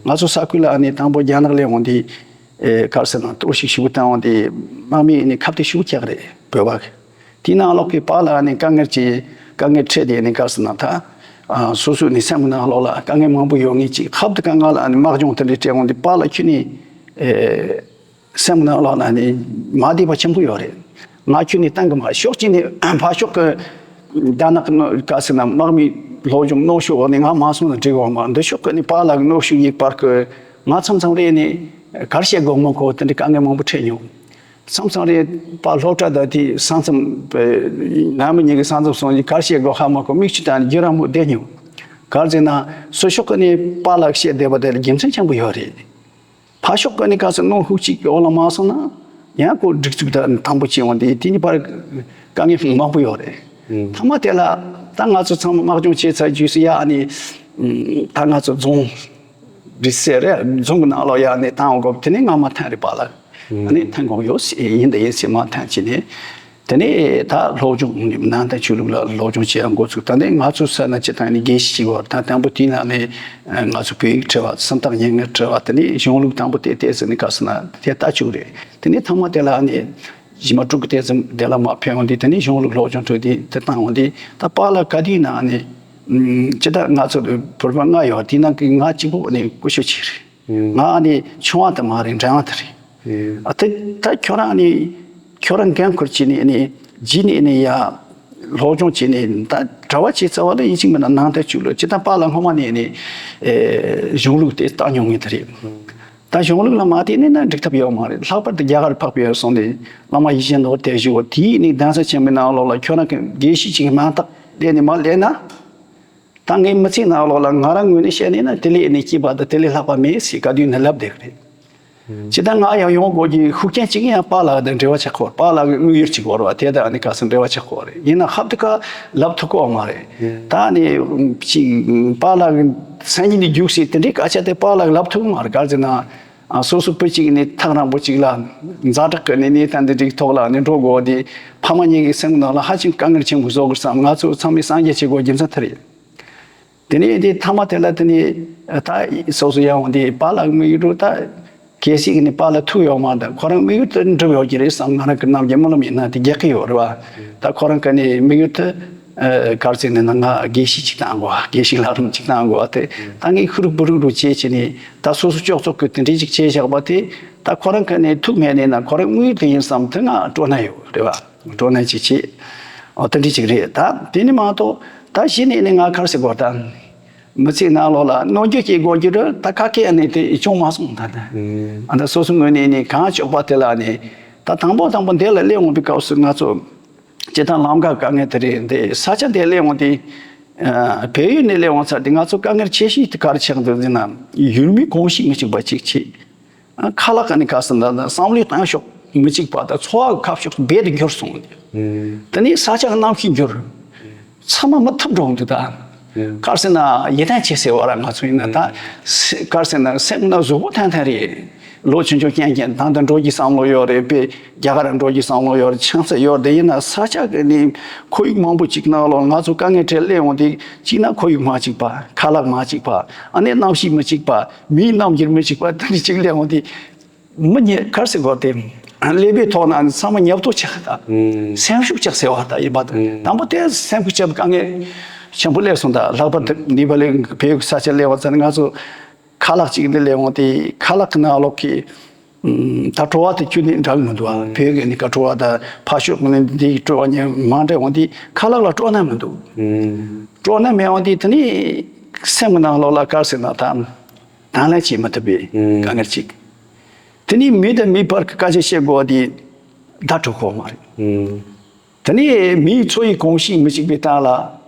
ང་ཚོ་ས་ཁུལ་ལ་ནི་དང་པོ་རྒྱ་ནག་སླེབས་འོང་དེ། ཨེ། ག་རེ་ཟེར་ན་གཏོར་བཤིག་ཞེ་པོ་བཏང་འོང་དེ། དམག་མིས་ནི་ཁ་གཏད་ཞེ་པོ་བཀྱགས་རེད་བོད་པ་གི། དེའི་ནང་ལོགས་ཀྱི་པཱ་ལགས་ནི་དཀའ་ངལ་ཅིག་དཀའ་ངལ་འཕྲད་དེ་ནི་ག་རེ་ཟེར་ན་ད། ཨ། སོ་སོའི་ནི་སེམས་ནང་ལོགས་ལ་དཀའ་ངལ་མང་པོ་ཡོད་མཁན་ཅིག་ཧབ་ཏེ་ཀ་ང་ལ་ནི་དམག་སྦྱོང་དེ་འདྲ་སྤྲད་འོང་དེ། པཱ་ལགས་ཁྱོད་ནི། ཨེ། སེམས་ནང་ལོགས་ན་ནི་མ་བདེ་བ་ཆེན་པོ་ཡོད་རེད། ང་ཁྱོད་ནི་བཏང་གི་མ། ཕྱོགས་གཅིག་ནས་ཕར་ཕྱོགས་ཀྱི་ རྒྱ་ནག་གི་གནོན་ག་ཟེར་ན་དམག་མིའི་སློབ་སྦྱོང་གནོན་ཤུགས་འོག་ནས་ང་མ་སོང་ན་འགྲིག་འོང་མ། འདི་ཕྱོགས་ཀྱི་ནི་པཱ་ལགས་གནོན་ཤུགས་ཡིན་པར་གི་ང་མཚམས་མཚམས་རེ་ནི་གར་བཤད་དགོས་མོ་གོ་དེ་འདྲའི་དཀའ་ངལ་མང་པོ་འཕྲད་མྱོང་། མཚམས་མཚམས་རེ་པཱ་སློབ་གྲྭ་དང་དེའི་ས་མཚམས་ནང་མི་གཉིས་ཀྱི་ས་མཚམས་སོང་གི་གར་བཤད་དགོས་ཧ་མ་གོ་མིག་ཆུ་དང་རྒྱུ་ར་མོ་བསྡད་མྱོང་། གར་ཟེར་ན་སུ་ཕྱོགས་ཀྱི་ནི་པཱ་ལགས་བཤད་བསྡད་པ་དེ་ལ་རྒྱུ་མཚན་ཆེན་པོ་ཡོད་རེད། ཕར་ཕྱོགས་ཀྱི་ནི་ག་ཚོད་གནོན་ཤུགས་གཅིག་གི་འོག་ལ་མ་སོང་ན་ཡང་ཁོ་སྒྲིག་འཛུགས་དང་དང་པོ་བྱེད་འོང་དེ་དེ་གཉིས་བར་དཀའ་ངལ་མང་པོ་ཡོད་རེད། མཐའ་མ་དེ་ལ་ད་ང་ཚོ་ཚང་མ་དམག་སྦྱོང་བྱས་ཚར་རྗེས་སུ་ཡ་ཨ་ནི་ད་ང་ཚོ་རྫོང་རི་སེ་རེད། རྫོང་གི་ནང་ལོགས་ཡ་ཨ་ནི་བཏང་འོང་དགོས། དེ་ནས་ང་མ་ཐན་རེད་པཱ་ལགས། ཨ་ནི་ཐན་དགོས་ཡོད་ཟེར་ཡིན་ད་ཡིན་ཟེར་མ་ཐན་བྱས་ནས། དེ་ནས་ད་སློབ་སྦྱོང་ནང་དང་ཆོས་ལུགས་ལ་སློབ་སྦྱོང་བྱེད་ཡ་འགོ་ཚུགས། ད་ནས་ང་ཚོ་ས་ན་སྤྱི་བཏང་ནས་དགེ་བཤེས་གཅིག་བར་ད་དང་པོ་དེའི་ནང་ནས་ང་ཚོ་བོད་ཡིག་ཁྲིད་པ་སུམ་རྟགས་སྙན་ངག་ཁྲིད་པ་དེ་ནས་གཞུང་ལུགས་དང་པོ་དེ་བལྟས་ཟིན་ནས་ག་ཟེར་ན་དེ་ལྟ་བཅུག་རེད། དེ་ནས་ཐ་མ་དེ་ལ་ནས་གཞི་མ་དྲུག་གི་དེ་ཙམ་དེ་ལ་མ་ཕན་འོང་དུས་དེ་ནས་གཞུང་ལུགས་སློབ་སྦྱོང་ཁྲོད་དེ་དེ་བཏང་འོང་དུས་ད་པཱ་ལགས་ག་དུས་ནང་ནས་སྤྱི་ད་ང་ཚོ་བོད་པ་ལྔ་ཡོད་དེའི་ནང་གི་ང་གཅིག་པོ་ནས་སྐུ་ཞབས་ཆེ་རེད། ང་ནི་ཆུང་བ་དེ་མ་རེད། འབྲིང་བ་དེ་རེད། ཨ་དེ་ད་ཁྱོད་རང་ནི་ཁྱོད་རང་འགན་ཁུར་བྱས་ནས་ནི་རྗེས་ནས་ནི་ཡ་སློབ་སྦྱོང་བྱས་ནས་ད་གྲྭ་པ་བྱས་ཚར་བ་ལ་ཡིན་གཅིག་མིན་ན་ནང་དེ་བཅུག་ལ་ཇི་ལྟར་པཱ་ལགས་སྔོན་མ་ནས་ནི་གཞུང་ལུགས་དེ་བཏང་མྱོང་ངེས་དེ་རེད། ད་གཞུང་ལུགས་ལ་མ་བལྟས་ནས་ན་འགྲིག་ཐབས་ཡོད་མ་རེད། ལྷག་པར་དུ་རྒྱ་གར་འཕགས་པའི་སོང་ནས་བླ་མ་ཡིད་བཞིན་ནོར་བུ་དེ་བཞུགས་པ་དེའི་ནི་གདན་ས་ཆེན་པོའི་ནང་ལོགས་ལ་ཁྱོད་རང་གི་དགེ་བཤེས་ཅིག་མ་གཏོགས་བསྡད་ནས་མ་སླེབས་ན། ད་ངའི་མི་ཚེའི་ནང་ལོགས་ལ་ང་རང་ངོས་ནས་བཤད་ནས་ན་དེ་ལས་ནི་སྐྱིད་པ་དང་དེ་ལས་ལྷག་པ་མེད་ཟེར་ག་དུས་ནས་ལབ་བསྡད་ཀྱི་རེད། ཇི་ལྟར་ང་ཡང་ཡོང་དགོས་ཀྱི་ཤུགས་རྐྱེན་གཅིག་ཡང་པཱ་ལགས་དང་འབྲེལ་བ་ཆགས་ཀྱི་ཡོད་རེད། པཱ་ལགས་ཀྱི་དངོས་ཡོད་ཅིག་ཡོད་རེད་བ། དེ་དང་ནི་ག་ཚོད་འབྲེལ་བ་ཆགས་ཀྱི་ཡོད་རེད། ཡིན་ན་ཧབ་ཏུ་ཁ་ལབ་ཐུབ་ཀྱི་ཡོད་མ་རེད། ད་ནི་ཅིག་པཱ་ལགས་ཀྱི་མཚན་ཉིད་ནི་རྒྱུགས་སྲིད་དེ་འདྲའི་སྐད་ཆ་དེ་པཱ་ལགས་ལབ་ཐུབ་ཀྱི་མ་རེད། ག་ཟེར་ན་ཨ་སོ་སོ་བུ་གཅིག་ནི་ཐག་རིང་པོ་གཅིག་ལ་ཛ་དྲག་གི་ནི་གནས་སྟངས་འདི་འདྲའི་ཐོག་ལ་ནི་འགྲོ་དགོས་དེ་ཕ་མ་གཉིས་ཀྱི་སེམས་ནང་ལ་ཧ་ཅང་དཀའ་ངལ་ཆེན་པོ་བཟོ་དགོས་བསམ། ང་ཚོ་ཚང་མས་སངས་རྒྱས་བྱེད་དགོས་རྒྱུ་མཚན་དེ་རེད། དེ་ནས་དེ་ཐ་མ་དེ་ལ་དེ་ནས་ད་སོ་སོ་ཡང་འོང་དེ་པཱ་ལགས་དམིགས་ཡུལ་ད་གལ་སྲིད་ཀྱི་ནི་པཱ་ལགས་ཐུག་ཡོང་མ་ད་ཁོ་རང་དམིགས་ཡུལ་དུ་འགྲུབ་ཡོད་ཀྱི་རེད་བསམ། ང་རང་གི་རྣམ་རྒྱལ་སྨོན་ལམ་ཡིན་ན་དེ་རྒྱག་གི་ཡོད་རེད་བ། ད་ཁོ་རང་གི་ནི་དམིགས་ཡུལ་དུ་གར་ཟེར་ནས་ན་ང་དགེ་བཤེས་ཅིག་བཏང་དགོས། དགེ་བཤེས་ལྷ་རམས་ཅིག་བཏང་དགོས་དེ་ད་ངས་ཤུ་རུག་པུ་རུག་རུ་བྱས་བྱས་ནས་ད་སོ་སོ་ལྕོགས་ཚོགས་ཀྱི་དེ་འདྲས་ཅིག་བྱས་བཞག་པ་དེ་ད་ཁོ་རང་གི་ནི་ཐུག་མེད་ནས་ན་ཁོ་རང་དམིགས་ཡུལ་དེ་ཡིན་བསམ་དེ་ང་སྤྲོ་སྣང་ཡོད་རེད་བ། སྤྲོ་སྣང་ཅིག་བྱེད། ཨོ་དེ་འདྲ་ཅིག་རེད། ད་དེ་ནི་མ་གཏོགས་ད་གཞི་ནས་ནི་ང་གར་ཟེར་དགོས་ད། མི་ཚེའི་ནང་ལོགས་ལ་གནོན་རྒྱུ་སྐྱེ་དགོས་རྒྱུ་རེད། ད་ཁ་སྐད་ནས་དེ་བྱུང་མ་སོང་ད་ད། ཨ་ད་སོ་སོ་ངོས་ནས་ནི་གང་ལྕོགས་པ་དེ་ལ་ནི་ད་དང་པོ་དང་པོ་འདི་ལ་སླེབས་འོང་པའི་སྐབས་སུ་ང་ཚོ་སྤྱི་བཏང་ལམ་ཁ་དཀའ་ངལ་དེ་རེད། འདི་ས་ཆ་འདི་སླེབས་འོང་དེ་བལ་ཡུལ་ནས་སླེབས་འོང་ཚར་དེ་ང་ཚོ་དཀའ་ངལ་ཆེ་ཤོས་དེ་གར་ཆགས་འདུག་ཟེར་ན་ཡུལ་མི་གོམས་གཤིས་མི་གཅིག་པ་གཅིག་བྱེད། ཁ་ལག་གི་ནི་ག་ཟེར་ན་བསམ་བློའི་གཏིང་ཤོག་མི་གཅིག་པ་དང་འཚོ་བ་གི་ཁ་ཕྱོགས་རྦད་དེ་འགྱུར་སོང་། དེ་ནས་ས་ཆ་གི་གནམ་གཤིས་འགྱུར། ཚང་མ་མི་ཐུབ་འགྲོ་འདུག་ད། ག་ཟེར་ན་ཡིད་བརྟན་བྱེད་ཟེར་བ་ར་ང་ཚོ་ཡིན་ན་ད། ག་ཟེར་ན་སེམས་ན་གཟུགས་པོ་ཐན་ཐན་རེད། ལོ་ཆུང་ཆུང་རྐྱང་རྐྱང་ད་ལྟ་འགྲོ་རྒྱུའི་བསམ་བློ་ཡོད་རེད་པས། རྒྱ་གར་འགྲོ་རྒྱུའི་བསམ་བློ་ཡོད་རེད། ཆང་ས་ཡོད་རེད། དེ་ཡིན་ན་ས་ཆ་གི་ནི་ཁོར་ཡུག་མང་པོ་ཅིག་ནང་ལོགས་ང་ཚོ་དཀའ་ངལ་འཕྲད་སླེབས་འོང་དུས་གཅིག་ན་ཁོར་ཡུག་མ་གཅིག་པ། ཁ་ལག་མ་གཅིག་པ། ཨ་ནི་གནམ་གཤིས་མི་གཅིག་པ། མིའི་རྣམ་འགྱུར་མི་གཅིག་པ་དེ་འདྲ་ཅིག་སླེབས་འོང་དུས། མི་ཉེ་གར་ཟེར་དགོས་ཏེ། ཀླད་པའི་ཐོག་ན་ཚང་མ་ཉབ་ཏོ་ཆགས་ད། སེམས་ཤུགས་ཆགས་ཟེར་བ་ད་ཡིན་པ་དང་། དང་པོ་དེ་སེམས་ཤུགས་ཆགས་དཀའ་ངལ་ཆེན་པོ་སླེབས་སོང་ད། ལྷག་པར་དུ་ནི་པ་ལི་བལ་ཡུལ་ས་ཆ་སླེབས་པ་ཙམ་ང་ཚོ་ཁ་ལག་ཅིག་འདི་སླེབས་འོང་དེ་ཁ་ལག་གི་ནང་ལོགས་ཀྱི་ད་བྲོ་བ་དེ་ཁྱོན་ནས་འདྲ་གི་མི་འདུག་ཨ། བལ་ཡུལ་གི་ནི་ཀ་བྲོ་བ་ད་ཕ་ཤོག་གི་ནི་འདི་བྲོ་བ་ཉེ་མ་འདྲ་འོང་དེ་ཁ་ལག་ལ་སྤྲོ་སྣང་མི་འདུག་སྤྲོ་སྣང་མེད་འོང་དེ་དེ་ནི་སེམས་ཀྱི་ནང་ལོགས་ལ་གར་ཟེར་ན་ད་དང་ལེན་བྱེད་མི་ཐུབ་པའི་དཀའ་ངལ་ཅིག་དེ་ནས་མི་དང་མི་བར་གྱི་སྐད་ཆ་བཤད་དགོས་པ་དེ་བརྡ་འཕྲོད་ཀྱི་ཡོད་མ་རེད། དེ་ནས་མིའི་འཚོ་བའི་གོམས་གཤིས་མི་གཅིག་པའི་སྟེང་ལ་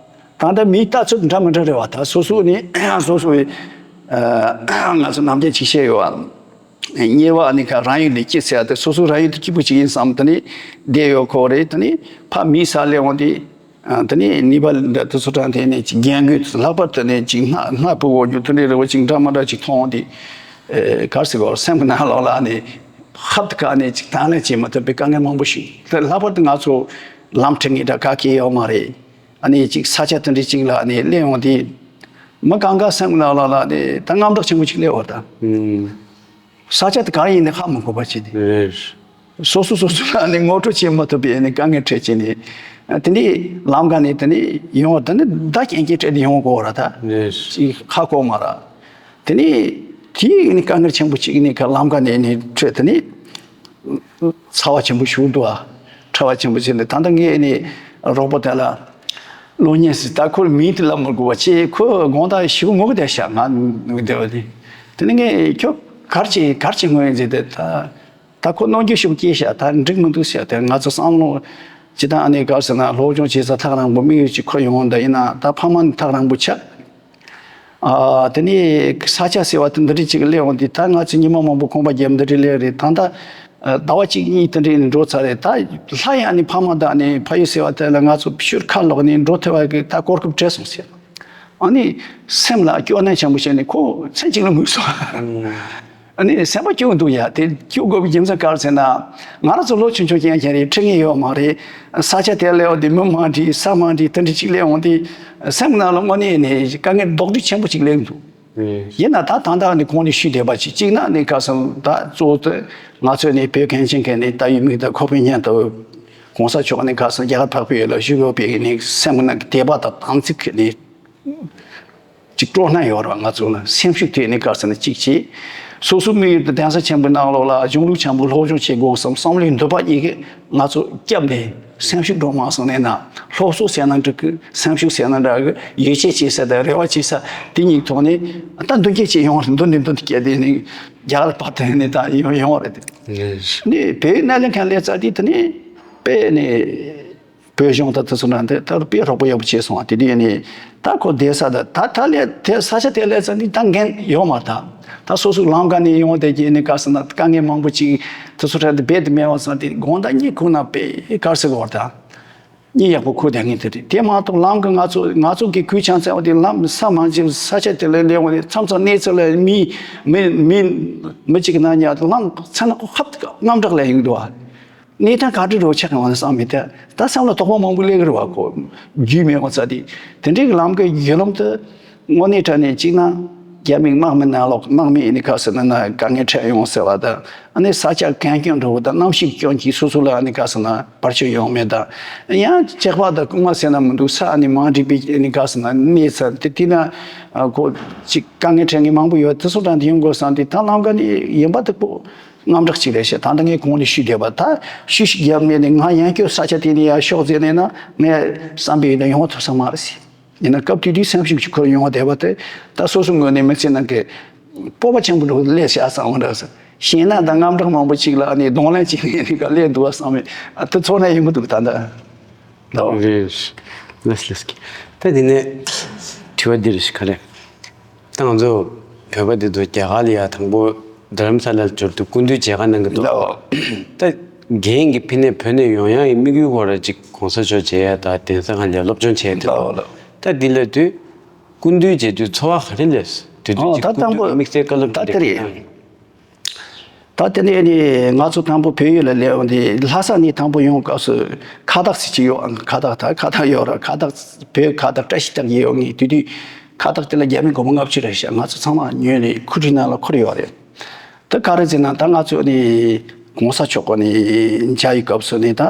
ད་ལྟ་མིའི་ལྟ་ཚུལ་འདྲ་མི་འདྲ་རེད་བ། ད་སོ་སོ་ནས་སོ་སོའི་ང་ཚོ་ནམ་རྒྱུན་ཅིག་བཤད་ཡོད་བ། དམྱལ་བ་ནི་ཁ་རང་ཡུལ་ལས་སྐྱིད་ཟེར་ཡ་དེ་སོ་སོ་རང་ཡུལ་དུ་སྐྱིད་པོ་ཅིག་ཡིན་བསམ་དེ་ནས་བསྡད་ཡོད་ཁོ་རེད། དེ་ནས་ཕ་མིའི་ས་སླེབས་འོང་དེ། ཨ་དེ་ནས་ནི་པ་ལི་འདྲ་དེ་ཚོ་དྲངས་དེ་ནས་ཅིག་རྒྱན་གོས་ལྷག་པར་དུ་ནས་ཅིག་སྣ་སྣ་ཕུད་འོག་རྒྱུ་དེ་འདྲའི་རེ་བ་ཅིག་འདྲ་མ་འདྲ་ཅིག་མཐོང་དེ། ཨེ་ག་རེ་ཟེར་དགོས་སེམས་ཀྱི་ནང་ལོགས་ལ་ནི་ཧབ་ཏུ་ཁ་ནས་ཅིག་དང་ལེན་བྱེད་མ་ཐུབ་པའི་དཀའ་ངལ་མང་པོ་ཞིག་དེ་ལྷག་པར་དུ་ང་ཚོ་ལམ་ཁྲིད་མཁན་འདྲ་ག་གེ་ཡོད་མ་རེད། ཨ་ནི་ཅིག་ས་ཆ་དེ་འདྲའི་ཅིག་ལ་ནི་སླེབས་འོང་དེ་མི་གང་ག་སེམས་ཀྱི་ནང་ལོགས་ལ་ནི་ད་དངངས་སྐྲག་ཆེན་པོ་ཅིག་སླེབས་འོང་ད། ས་ཆ་དེ་ག་རེ་ཡིན་ནི་ཧ་མི་གོ་བ་བྱས་ཏེ། སོ་སོ་སོ་སོ་ལ་ནི་ངོ་སྤྲོད་བྱེད་མ་ཐུབ་པའི་ནི་དཀའ་ངལ་འཕྲད་བྱས་ནས། དེ་ནས་ལམ་ཀ་ནས་དེ་ནས་ཡོང་བ་དེ་ནི་བརྡ་རྐྱེན་རྐྱེན་སྤྲད་དེ་ཡོང་དགོས་ར་ད། ཅིག་ཧ་གོ་མ་ར། དེ་ནས་དེའི་ནི་དཀའ་ངལ་ཆེན་པོ་ཅིག་ནི་ལམ་ཀ་ནས་ནི་འཕྲད་དེ་ནི། ཚ་བ་ཆེན་པོ་ཞུགས་འདུག་ཨ། ཕྲ་བ་ཆེན་པོ་བྱས་ནས་ད་ལྟ་ངས་ནི་རོགས་པ་དེ་ལ། གློག་བརྙན་ཟེར། ད་ཁོར་མིང་དེ་ལབ་མི་དགོས་པ་བྱས། ཁོ་དགོང་དག་ཞིག་ངུ་གི་བསྡད་ཤག་ང་ངུ་བསྡད་པ་དེ། དེ་ནས་ངས་ཁྱོད་ག་རེ་བྱས་ག་རེ་བྱས་ངུ་ཡིན་ཟེར་ཏེ། ད་ད་ཁོ་གནོང་འགྱོད་ཞིག་སྐྱེས་ཤག་ད་འགྲིག་མི་འདུག་ཟེར་ཏེ། ང་ཚོ་བསམ་བློ་ཇི་ལྟར་ཨ་ནི་ག་རེ་ཟེར་ན། སློབ་སྦྱོང་བྱེད་ས་ཐག་རིང་པོ། དམིགས་ཡུལ་གཅིག་ཁུར་ཡོང་། འདི་ཡིན་ན་ད་ཕ་མ་ནི་ཐག་རིང་པོ་ཆགས། ཨ། དེ་ནས་ས་ཆ་ཟེར་བ་དེ་འདི་འདྲ་ཅིག་སླེབས་འོང་དུས། ད་ང་ཚོ་ཉི་མ་མང་པོ་ཁང་པ་བརྒྱབ་འདི་འདྲ་སླེབས་རེད། ད་ལྟ་ཟླ་བ་གཅིག་གཉིས་དེ་འདྲ་ནས་འགྲོ་ཚར་རེད། ད་སླར་ཡང་ནི་ཕ་མ་དང་ནི་ཕ་ཡུལ་ཟེར་བ་དེ་ལ་ང་ཚོ་ཤུར་ཁ་ལོག་ནས་འགྲོ་ཐུབ་པ་གི་ད་གོ་སྐབས་བྲལ་སོང་ཟེར། ཨ་ནི་སེམས་ལ་སྐྱོ་སྣང་ཆེན་པོ་བྱས་ནས་ཁོ་མཚན་གཅིག་ལ་ངུས་སོང་། ཨ་ནི་སེམས་པ་སྐྱོ་འདུག་ཡ། དེ་སྐྱོ་དགོས་པའི་རྒྱུ་མཚན་ག་རེ་ཟེར་ན། ང་རང་ཚོ་ལོ་ཆུང་ཆུང་རྐྱང་རྐྱང་རེད། ཁྲེལ་ངེས་ཡོད་མ་རེད། ས་ཆ་དེར་སླེབས་འོང་དུས་མི་མང་འདྲ་ས་མང་འདྲ་དེ་འདྲ་ཅིག་སླེབས་འོང་དུས། སེམས་ནང་ལ་དངོས་གནས་ནས་དཀའ་ངལ་རྡོག་རྡོག་ཆེན་པོ་ཅིག་སླེབས་འདུག་ཡིན་ན་ད་ད་ལྟ་ནི་གོང་ནས་ཞུས་བསྡད་པ་ཅིག་གཅིག་ན་ནི་ཁ་སང་ད་གཙོ་བོ་དེ་ང་ཚོ་ནི་བོད་གངས་ཅན་གྱི་ནི་ད་ཡུལ་མི་དང་ཁོ་པའི་སྙན་ཐོ་གོང་ས་མཆོག་ནི་ཁ་སང་རྒྱ་གར་འཕགས་པའི་ཡུལ་ལ་བཞུགས་ཡོད་པའི་ནི་སེམས་ནང་གི་དད་པ་དང་དམ་ཚིག་གི་ནི་ཅིག་སྤྲོ་སྣང་ཡོད་རེད་བ། ང་ཚོ་ལ་སེམས་ཤུགས་ཐེབས་ནི་ག་ཟེར་ན་གཅིག་བྱས། སོ་སོའི་དམིགས་ཡུལ་དེ་གདན་ས་ཆེན་པོའི་ནང་ལོགས་ལ་གཞུང་ལུགས་ཆེན་པོ་སློབ་སྦྱོང་བྱེད་དགོས་བསམ་བསམ་བློའི་འདུན་པ་གཉིས་ཀྱིས་ང་ཚོ་བསྐྱབས་ནས་སེམས་ཤུགས་འགྲོ་མ་སོང་ནས་ན། སློབ་གསོ་ཟེར་ན་འགྲིག་གི། སེམས་ཤུགས་ཟེར་ན་འདྲ་གི། ཡིད་ཆེས་བྱེད་ས་དང་རེ་བ་བྱེད་ས་དེ་གཉིས་ཐོག་ནས་ད་མདུན་སྐྱོད་བྱེད་ཡོང་བ་རེད། མདུན་ནས་མདུན་དུ་བསྐྱལ་ཏེ་ནི་རྒྱ་གར་བར་དུ་ནི་ད་ཡོང་ཡོང་བ་རེད། ནི་བོད་སྣེ་ལེན་མཁན་སླེབས་ཚར་དུས་དེ་ནི་དཔེ་ནི་བོད་གཞུང་དང་དེ་ཚོ་ནང་དེ་ལྟར་དཔེ་རོགས་པ་ཡག་པོ་བྱས་སོང་བ། དེ་དུས་ནི་ད་ཁོ་བསྡད་ས་དང་ད་ད་ལས་དེ་ས་ཆ་དེ་སླེབས་ཚར་དུས་ད་འགན་ཡོད་མ་རེད། ད་ད་སོ་སོའི་ལམ་ཁ་ནས་ཡོང་བསྡད་ཀྱི་ནི་ག་ཟེར་ན་དཀའ་ངལ་མང་པོ་ཅིག་དེ་ཚོ་འཕྲད་དེ་རྦད་དེ་མེད་པ་ཙང་དེ་དགོང་དག་གཉིད་ཁུག་ན་དཔེ་ག་ཟེར་དགོས་རེད། ད་གཉིད་ཡག་པོ་ཁུག་བསྡད་མཁན་དེ་རེད། དེ་མ་གཏོགས་ལམ་གི་ང་ཚོ་ང་ཚོ་གི་གུས་ཕྱག་འཚལ་བ་དེ་ལམ་ས་མང་ཆེ་ས་ཆ་དེ་ལ་སླེབས་འོང་ནས་མཚམས་མཚམས་གནས་ཚུལ་ལ་མི་མི་མི་མི་གཅིག་གི་ནང་ཉལ་ལམ་མཚན་ལ་ཁོ་ཧབ་དངངས་སྐྲག་ལ་ཡོང་འདུག་བ། གནས་སྟངས་ག་འདྲ་འགྲོ་ཆགས་ཡོང་བ་བསམ་མི་ཐད་ད་སེམས་ལ་དོགས་པ་མང་པོ་སླེབས་ཀྱི་རེད་བ། ཁོ་རྒྱུས་མེད་པ་ཙང་དེ་དེ་འདྲའི་གི་ལམ་གི་བརྒྱུད་ལམ་དུ་དངོས་གནས་དྲང་གནས་གཅིག་ན་རྒྱ་མི་དམག་མི་ནང་ལོགས་དམག་མི་ཡིན་ནི་ག་ཟེར་ན་ན་དཀའ་ངལ་འཕྲད་ཡོང་ཟེར་བ་དང་། ཨ་ནི་ས་ཆ་གན་རྐྱོང་འགྲོ་བ་དང་གནམ་གཤིས་སྐྱོན་གྱིས་སོ་སོ་ལ་ཨ་ནི་ག་ཟེར་ན་བར་ཆད་ཡོང་མེད་དང་། ཡང་ལྕགས་པ་དང་རྐུན་མ་ཟེར་ན་མི་འདུག་ས་ཨ་ནི་མང་འགྲིག་པའི་ཨ་ནི་ག་ཟེར་ན་གནས་ཚུལ་དེ་དེ་ན་ཁོ་གཅིག་དཀའ་ངལ་འཕྲད་མཁན་མང་པོ་ཡོད། དེ་ཚོ་དང་དེ་ཡོང་དགོས་བསམ་དུས་ད་ལམ་ཀ་ནས་ཡིན་པ་དེ་ཁོ། དངངས་སྐྲག་ཅིག་རེད་ཤག་ད་ལྟ་ངས་གོང་ནས་ཞུས་བསྡད་པ་ད་ཤུ་ཞིག་བརྒྱབ་མེད་ནས་ང་ཡང་སྐྱོ་ས་ཆ་དེ་ནས་ཡར་ཤོག་ཟེར་ནས་ན་ངས་བསམ་པའི་ཡོད་ན་ཡོང་ཐུབ་ས་མ་རེད་ཟེར། ཡིན་ན་སྐབས་དེ་དུས་སེམས་ཤུགས་ཅིག་ཁོར་ཡོང་བ་བསྡད་པ་དེ་ད་སོ་སོ་ངོས་ནས་མི་ཚེ་ནང་གི་སྤོབས་པ་ཆེན་པོ་འགྲོ་སླེབས་ཤག་བསམ་པ་འདྲ་ཟེར། ཞེད་སྣང་དང་དངངས་སྐྲག་མང་པོ་ཅིག་ལ་ཨ་ནི་གདོང་ལེན་ཅིག་ནས་ནི་ག་སླེབས་འདུག་བ་བསམ་པའི་ཨ་དེ་ཚོར་སྣང་ཡོང་གི་འདུག་ད་ལྟ། ལོ། རེད། ལགས་ལགས། ད་དེ་ནས་དྲི་བ་འདི་རེད་ཤག་ག་རེ། ད་ང་ཚོ་བོད་པ་འདི་ཚོ་རྒྱ་གར་ལ་ཡ་དང་པོ་རྡ་རམ་ས་ལར་འབྱོར་དུས་སྐུ་མདུན་མཇལ་ཁ་གནང་གི་འདུག་ལོ། ད་རྒན་གྱི་ཕི་ནས་བོད་ནས་ཡོང་ཡག་གི་དམིགས་ཡུལ་སྐོར་ལ་ཅིག་གོང་ས་མཆོག་མཇལ་ཡ་དང་གདན་ས་ཁག་ལ་སློབ་སྦྱོང་བྱས་འདུག་ལོ་ལོ། ད་འདི་ལ་དུས་སྐུ་མདུན་མཇལ་དུས་ཚོར་བ་ག་རེ་སླེབས། དེ་དུས་ཨོ་ཅིག་ད་སྐུ་དང་པོ་མདུན་དམིགས་བསལ་བཀའ་སློབ་ད་དེ་རེད། ད་དེ་ནས་ནི་ང་ཚོ་དང་པོ་བོད་ཡུལ་ལ་སླེབས་འོང་དེ་ལྷ་ས་ནས་དང་པོ་ཡོང་སྐབས་སུ་ཁ་བཏགས་ཟེར་གྱི་ཡོད། ཁ་བཏགས་ད་ཁ་བཏགས་ཡོད་ར། ཁ་བཏགས་བོད་ཁ་བཏགས་བཀྲ་ཤིས་རྟགས་ཡོད་ངེས། དེ་དུས་ཁ་བཏགས་དེ་ལ་རྒྱ་མི་སྒོར་མོ་ལྔ་བཅུ་རེད་ཤག་ང་ཚོ་ཚང་མ་ཉོས་ནས་ཁུ་ཁྲིའི་ནང་ལ་འཁུར་ཡོད་རེད། ད་ག་རེ་ཟེར་ན་ད་ང་ཚོ་ནི་གོང་ས་མཆོག་གི་ནི་མཇལ་བའི་སྐབས་སུ་ནི་ད་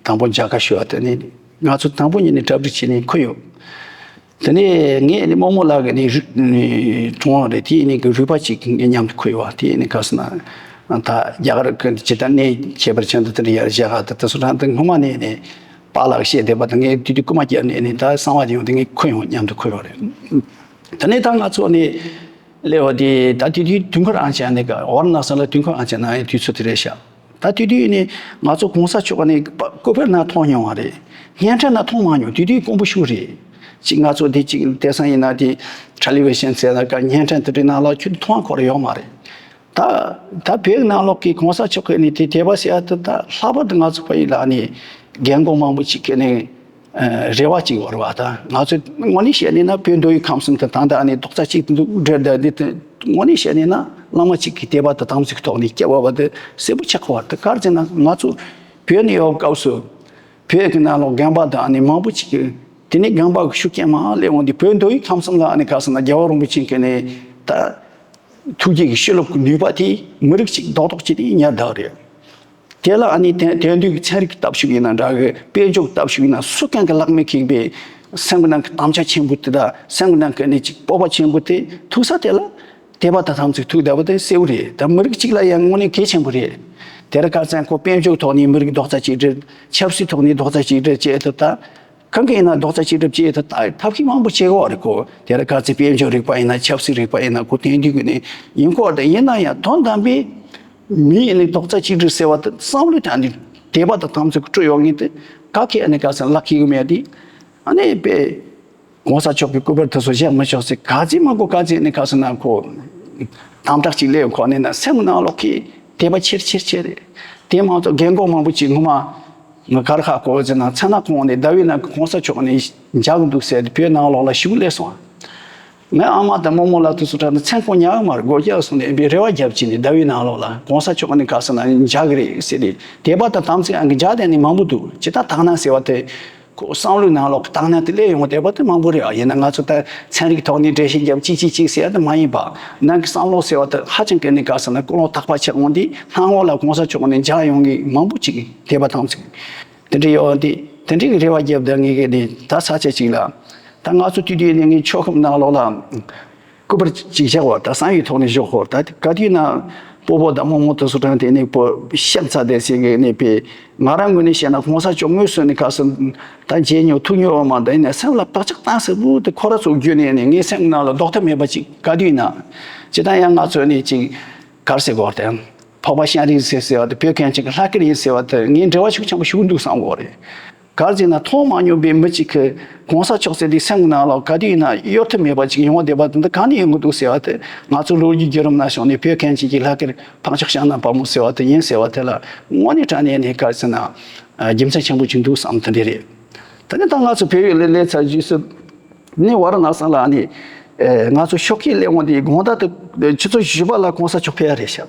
དང་པོ་མཇལ་ཁ་ཞུ་བ་དེ་ནི་ང་ཚོ་དང་པོ་ཉིད་ནས་གྲ་སྒྲིག་བྱས་ནས་འཁུར་ཡོད། དེ་ནས་ངས་ནི་རྨོ་མོ་ལགས་ཀྱི་ནི་རུ་གྲོངས་རེད། དེ་ནི་གི་རུས་པ་གཅིག་ངས་མཉམ་དུ་འཁུར་ཡོད་པ། དེ་ནི་ག་ཟེར་ན་ད་རྒྱ་གར་གྱི་ཇི་ལྟར་གནས་ཁྱད་པར་ཅན་དུ་དེ་འདྲ་ཡར་བཞག་ག་དེ་དེ་ཚོ་རང་དེ་སྔོན་མ་ནས་ནི་པཱ་ལགས་བཤད་བསྡད་པ་དང་ངས་དེ་དུས་རྐུན་མ་བརྒྱབ་ནས་ནི་ད་གསང་བ་དེ་ཡོང་དེ་ངས་འཁུར་ཡོང་མཉམ་དུ་འཁུར་ཡོད་རེད། དེ་ནས་ད་ང་ཚོ་ནི་སླེབས་པ་དེ་ད་དེ་དུས་དུས་འཁོར་ཨང་ཅན་ནི་ག་ཝཱ་ར་ཎ་སི་ལ་དུས་འཁོར་ཨང་ཅན་ནང་ཡང་དུས་ཚོད་དེ་རེད་ཤག་ད་དེ་དུས་ནི་ང་ཚོ་གོང་ས་མཆོག་ནི་སྐུ་པར་ནང་མཐོང་མྱོང་བ་རེད། བརྙན་འཕྲིན་ནང་མཐོང་མ་མྱོང་། དེ་དུས་དཀོན་པོ་ཞིག་རེད། གཅིག་ང་ཚོ་དེ་གཅིག་དེང་སང་ཡིན་ན་དེ་ཊེ་ལི་ཝི་ཤན་ཟེར་ན་ག་བརྙན་འཕྲིན་དེ་འདྲའི་ནང་ལ་ཁྱོད་མཐོང་ཁོ་ར་ཡོད་མ་རེད། ད་ད་བོད་ནང་ལོགས་ཀྱི་གོང་ས་མཆོག་གི་ནི་དེ་དད་པ་ཟེར་ཡ་དེ་ད་ལྷག་པར་དུ་ང་ཚོ་བོད་ཡིག་ལ་ནི་རྒན་རྒོན་མང་པོ་ཅིག་གི་ནི་རེ་བ་ཅིག་ཡོད་རེད་བ། ད་ང་ཚོ་དངོས་གནས་བཤད་ནི་ན་བོད་མདོ་དབུས་ཁམས་གསུམ་དུ་ད་ལྟ་ནི་རྡོག་རྩ་གཅིག་ཏུ་འདུག་འདྲེར་ད་འདི་དེ་དངོས་གནས་བཤད་ནི་ན་བླ་མ་གཅིག་གི་དད་པ་དང་དམ་ཚིག་ཐོག་ནས་སྐྱབས་བ་བ་དེ་གསལ་པོ་ཆགས་ཀྱི་བ། དེ་ག་རེ་ཟེར་ན་ང་ཚོ་བོད་ནས་ཡོང་སྐབས་སུ་བོད་ཀྱི་ནང་ལོགས་རྒན་པ་དང་ནི་མང་པོ་ཅིག་གིས་དེ་ནས་རྒན་པ་གི་ཤུགས་རྐྱེན་མང་སླེབས་འོང་དུས་བོད་མདོ་དབུས་ཁམས་གསུམ་ལ་ནི་ག་ཟེར་ན་རྒྱལ་བ་རིན་པོ་ཆེ་གི་ནི་ད་ཐུགས་རྗེ་གི་བཤད་སློབ་ཀྱི་ནུས་པ་དེ་མི་རིགས་གཅིག་རྡོག་རྡོག་གཅིག་ནས་ཉར་བསྡད་རེད། དེ་ལ་ཨ་ནི་དེང་དེང་དུས་ཀྱི་ཚན་རིག་གི་སྟབས་ཤུགས་ཡིན་ན་འདྲ་གི། དཔལ་འབྱོར་གྱི་སྟབས་ཤུགས་ཡིན་ན་སུ་གང་གི་ལག་མི་ཁེགས་པའི་སེམས་ཀྱི་ནང་གི་དམ་བཅའ་ཆེན་པོ་དེ་དང་སེམས་ཀྱི་ནང་གི་ཨ་ནི་གཅིག་སྤོབས་པ་ཆེན་པོ་དེ་ཐུག་ས་དེ་ལ་དད་པ་དང་དམ་ཚིག་ཐུག་བསྡད་པ་དེ་གསལ་བོ་རེད། ད་མི་རིགས་གཅིག་ལ་ཡང་དངོས་གནས་གལ་ཆེན་པོ་རེད། དེར་ཁ་སང་ཁོ་དཔལ་འབྱོར་ཐོག་ནས་མི་རིགས་རྡོག་རྩ་གཅིག་སྒྲིལ། ཆབ་སྲིད་ཐོག་ནས་རྡོག་རྩ་གཅིག་སྒྲིལ་བྱས་ཐུབ་ད། གང་གི་ཡིན་ན་རྡོག་རྩ་གཅིག་སྒྲིལ་བྱེད་ཐབས་ཐབས་ཤེས་མང་པོ་བྱེད་དགོས་རེད་ཁོ། དེ་ལ་ག་ཚོད་དཔལ་འབྱོར་རིག་པ་ཡིན་ན་ཆབ་སྲིད་རིག་པ་ཡིན་ན་ཁོ་དེང་དུས་ཀྱི་ནས་ཡིན་ཁོ་རེད། ཡིན་ན་ཡང་དོན་དམ་པའི་མི་ཡིན་ནི་རྡོག་རྩ་གཅིག་སྒྲིལ་ཟེར་བ་དེ་བསམ་བློ་དྲན་ནས་དད་པ་དང་དམ་ཚིག་སྤྲོད་ཡོང་ངེས་དེ་ག་གེ་ཨ་ནི་ག་ཚོད་ལག་ཁྱེར་གི་མེད་དེ། ཨ་ནི་དཔེ་༸གོང་ས་མཆོག་གི་སྐུ་པར་དེ་ཚོ་བཞག་མི་ཆོག་ཟེར་ག་ཚོད་མང་པོ་ག་ཚོད་ནས་ག་ཚོད་ན་ཁོ་དམ་དྲག་ཅིག་སླེབས་ཁོ་ནས་ན་སེམས་ནང་ལོག་གི་དད་པ་ཆེར་ཆེར་ཆེར་རེད། དེ་མང་ཚོགས་རྒན་གོག་མང་པོ་ཅིག་ངོ་མ་ང་གར་ཁག་གོ་ཟེར་ན་མཚན་ན་ཁོང་ནས་ཟླ་བའི་ནང་གི་༸གོང་ས་མཆོག་ནས་མཇལ་གི་འདུག་ཟེར་ཏེ་བོད་ནང་ལོགས་ལ་ཞུགས་སླེབས་སོང་། ངའི་ཨ་མ་དང་རྨོ་མོ་ལ་དུ་སུ་དྲག་ནས་མཚན་ཁོང་ཉག་མར་སྒོ་རྒྱག་སོང་ནས་ཨེ་བི་རེ་བ་རྒྱབ་ཅིག་ནས་ཟླ་བའི་ནང་ལོགས་ལ་༸གོང་ས་མཆོག་ནས་ག་ས་ན་མཇལ་གི་རེད་ཟེར་ཏེ་དད་པ་དང་དམ་ཚིག་ཨང་གི་མཇལ་དེ་ནི་མང་པོ་འདུག་ཅི་ལྟར་དག་སྣང་ཟེར་བ་དེ། ཁོ་བསམ་བློའི་ནང་ལོགས་ཀྱི་དག་སྣང་དེ་སླེབས་ཡོང་བསྡད་པ་དེ་མང་པོ་རེད་ཨ། ཡིན་ན་ང་ཚོ་ད་ཚན་རིག་ཐོག་ནས་འགྲེལ་བཤད་རྒྱབ་ཅིག་ཅིག་ཅིག་ཟེར་ཡ་དེ་མ་ཡིན་པ། ནང་གི་བསམ་བློ་ཟེར་བ་དེ་ཧ་ཅང་གི་ནས་ག་ཟེར་ན་ཀུན་སློང་དག་པ་ཆགས་འོང་དུས་སྣང་ངོ་ལ་༸གོང་ས་མཆོག་ནས་མཇལ་ཡོང་གི་མང་པོ་ཅིག་དད་པ་དང་ཚིག་དེ་འདྲ་ཡོད་དེ་དེ་འདྲའི་རེ་བ་རྒྱབ་བསྡད་ངེས་གི་ནས་ད་ས་ཆ་ཅིག་ལ་ད་ང་ཚོ་དུས་དུས་ནས་ངའི་ཆོལ་ཁམས་ནང་ལོགས་ལ། སྐུ་པར་ཅིག་བཞག་བར་ད་བསམ་ཡས་ཐོག་ནས་བཞག་ཧོར་ད་ག་དུས་ན་སྤོ་བོ་དང་རྨོ་མོ་དེ་ཚོ་དྲན་དེ་ནས་པོ་ཤམ་ཚ་དེ་ཟེར་གི་ནས་པས་ང་རང་ངོས་ནས་བཤད་ན་༸གོང་ས་མཆོག་དངོས་སུ་ནས་ཁ་སང་ད་མཇལ་མྱོང་ཐུག་མྱོང་བ་མ་ད་ཡིན་ན་སེམས་ལ་བག་ཆགས་བཏང་ཟེར་བུ་དེ་ཁོ་ར་ཚོ་བརྒྱུད་ནས་ནས་ངའི་སེམས་ནང་ལ་ལྡོག་ཐབས་མེད་པ་ཅིག་ག་དུས་ཡིན་ན་ཅི་ད་ཡང་ང་ཚོ་ནས་ཅིག་གར་ཟེར་གོ་དེ་འཕགས་པ་ཤཱ་རིའི་ཟེར་ཟེར་བ་དེ་བོད་མཁན་ཅིག་གི་ལྷ་སྐལ་ཡིན་ཟེར་བ་དེ་ངའི་འབྲེལ་བ་ཤུགས་ཆེན་པོ་ཞུགས་འདུག་བསམ་གོ་རེད། གར་ཟེར་ན་མཐོང་མ་མྱོང་པའི་མི་གཅིག་གིས་༸གོང་ས་མཆོག་ཟེར་དུས་སེམས་ཀྱི་ནང་ལ་ག་དུས་ཡིན་ན་གཡོལ་ཐབས་མེད་པ་ཅིག་ཡོང་བ་བསྡད་པ་དེ་འདི་གང་ནས་ཡོང་གི་འདུག་ཟེར་བ་དེ་ང་ཚོ་ལོ་རྒྱུས་བརྒྱུད་རིམ་ནང་བྱུང་ནས་བོད་མཁན་གཅིག་གིས་ལྷ་སྐལ་འཕགས་མཆོག་ཞང་ནང་དཔལ་མོ་ཟེར་བ་དེ་ཡིན་ཟེར་བ་དེ་ལ་དངོས་གནས་དྲང་གནས་ནས་གར་ཟེར་ན་རྒྱུ་མཚན་ཆེན་པོ་ཅིག་འདུག་བསམ་དེ་འདྲ་རེད། དེ་ནས་ད་ང་ཚོ་བལ་ཡུལ་ལ་སླེབས་ཚར་རྗེས་སུ་ནས་ཝཱ་ར་ཎ་སི་ལ་ནི་ང་ཚོ་ཤོག་ཁྱེར་སླེབས་འོང་དུས་དགོང་དག་ཏུ་ཆུ་ཚོད་བཞི་པ་ལ་༸གོང་ས་མཆོག་ཕེབས་ཡ་རེད་ཤག་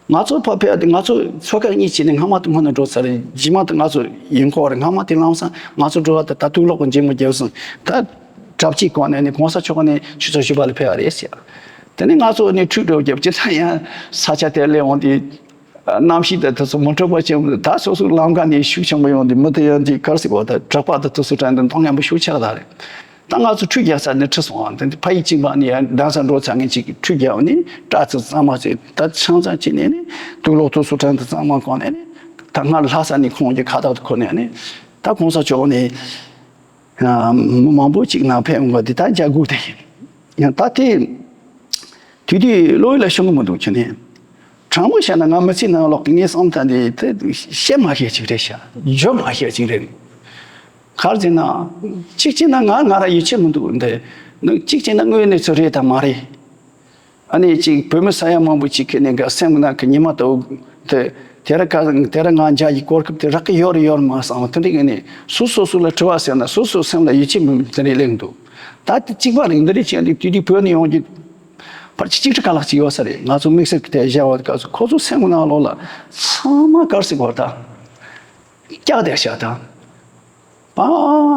ང་ཚོ་ཕ་ཕེབས་ཏེ་ང་ཚོ་ཚོ་ཁག་གཉིས་བྱས་ནས་སྔ་མ་དེ་སྔོན་ནས་འགྲོ་ཚར་རེད། རྗེས་མ་དེ་ང་ཚོ་ཡིན་ཁོག་རེད། སྔ་མ་དེ་ལམ་སང་ང་ཚོ་འགྲོ་བ་དེ་ད་དུག་ལོག་གི་མཇལ་མོ་བརྒྱབ་སོང་། ད་གྲབས་གཅིག་གོང་ནས་ནི་༸གོང་ས་མཆོག་ནས་ཆུ་ཚོད་བཞི་པ་ལ་ཕེབས་པ་རེད་ཟེར། དེ་ནས་ང་ཚོ་ནི་ཁྲུས་འགྲོ་རྒྱབ་ཅི་ད་ཡང་ས་ཆ་དེར་སླེབས་འོང་དུས་གནམ་གཤིས་དེ་དེ་ཚོ་མི་འཕྲོད་པ་ཅན་ད་སོ་སོ་ལམ་ཁ་ནས་ཤུགས་ཆེན་པོ་ཡོང་དུས་མི་དེ་ཡང་དེ་གར་སྲིད་པ་ད་གྲགས་པ་དེ་དེ་ཚོ་དྲན་དུ་མཐོང་ངན་པོ་ཤུགས་ཆག་ད་རེད། ད་ང་ཚོ་ཁྲུས་རྒྱག་ས་ནས་ཁྲིད་སོང་ཨ། དེ་ཕ་ཡུལ་གཅིག་པ་ནས་ཡང་གདན་ས་འགྲོ་ཚར་ངེས་ཅིག་ཁྲུས་རྒྱག་ནས་སྐྲ་ཚིགས་གཙང་མ་བྱས་ད་ཆང་ཚང་བྱས་ནས་ནི་དུག་ལོག་དུ་སུ་ཁྲན་དུ་གཙང་མ་གོན་ནས་ནི་ད་སྔར་ལྷ་ས་ནས་ཁོང་གི་ཁ་བཏགས་དུ་ཁུར་ནས་ནི་ད་༸གོང་ས་མཆོག་ནས་མི་མང་པོ་ཅིག་ནང་ཕེབས་འོང་བ་འདི་ད་འཇའ་གུག་དེ་ཡིན། ཡང་ད་དེ་དུས་དུས་བློ་ཡུལ་ལ་ཤོང་གི་མི་འདུག་ཁྱོད་ནི་དྲང་མོ་བཤད་ན་ང་མི་ཚེ་ནང་ལོག་གི་ངའི་བསམ་ཐག་འདི་དེ་བཤད་མ་ཤེས་ཅིག་རེད་ཤག་བརྗོད་མ་ཤེས་ཅིག་རེད། གར་ཟེར་ན། གཅིག་བྱས་ན་ང་ང་རང་ཡིད་ཆེས་མི་འདུག་འདི། ནི་གཅིག་བྱས་ན་དངོས་གནས་ཚོ་རེད་དང་མ་རེད། ཨ་ནི་གཅིག་བོད་མི་ས་ཡ་མང་པོ་གཅིག་གི་ནས་འགའ་སེམས་ནང་གི་ཉི་མ་ལྟ་བུ་དེ་དེ་ར་ཀ་དེ་ར་ང་འཇའ་ཡི་གོ་སྐབས་དེ་རག་གི་ཡོད་རེད་ཡོད་མ་བསམ་བ་དེ་འདྲ་གི་ནས་སོ་སོ་སོ་ལ་དྲི་བ་ཟེར་ན་སོ་སོ་སེམས་ལ་ཡིད་ཆེས་མི་དེ་འདྲ་གླེང་འདུག་ད་དེ་གཅིག་པ་རེད་འདི་འདྲ་བྱས་འདུག་དུས་དུས་བོད་ནས་ཡོང་རྒྱུ་ཕར་ཆིག་ཁྲི་ཁ་ལག་ཅིག་ཡོད་ས་རེད། ང་ཚོ་དམིགས་བསལ་གི་དེ་བཞག་བ་དེ་ག་ཚོད་ཁོ་ཚོ་སེམས་ནང་ལོགས་ལ་ཚང་མ་གར་སི་གོ་ད། སྐྱག་དེ་བཞག་དང་། པ་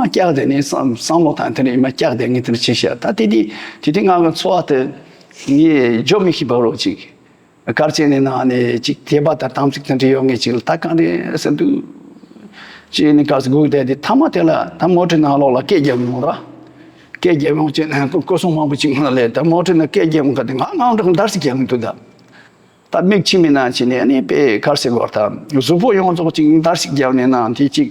སྐྱག་དེ་ནི་བསམ་བསམ་བློ་དང་དེ་ནི་མ་སྐྱག་དེ་ངས་དེ་ནི་ཆེ་བཞག་ད་དེ་དེ་དེ་དེ་ང་གི་འཚོ་བ་དེ་ངས་འཇོ་མི་ཤེས་པ་རོ་ཅིག་གར་ཆེན་ནི་ནང་ནས་ཅིག་དད་པ་དང་དམ་ཚིག་དེ་འདྲ་ཡོད་ངེས་ཅིག་ལ་ད་གང་རེད་ཟེར་འདུག་ཅེས་ནི་གར་སྒུག་བསྡད་དེ་ཐ་མ་དེ་ལ་ད་མོ་ཊའི་ནང་ལོགས་ལ་སྐད་རྒྱབ་ཡོང་ར། སྐད་རྒྱབ་ཡོང་ཅེས་ནས་སྐུ་སྲུང་མང་པོ་ཅིག་ང་ལས་ད་མོ་ཊའི་ནང་སྐད་རྒྱབ་ཡོང་ག་དེ་ང་ངང་འདྲ་འདར་ཞིག་རྒྱབ་ཡོང་འདུག་ད། ད་མིག་ཕྱི་མའི་ནང་ཕྱིན་ནས་ཨ་ནི་དཔེ་གར་སེ་གོ་ད་གཟུགས་པོ་ཡོངས་རྫོགས་ཅིག་འདར་ཞིག་རྒྱབ་ནས་ན་དེ་ཅིག་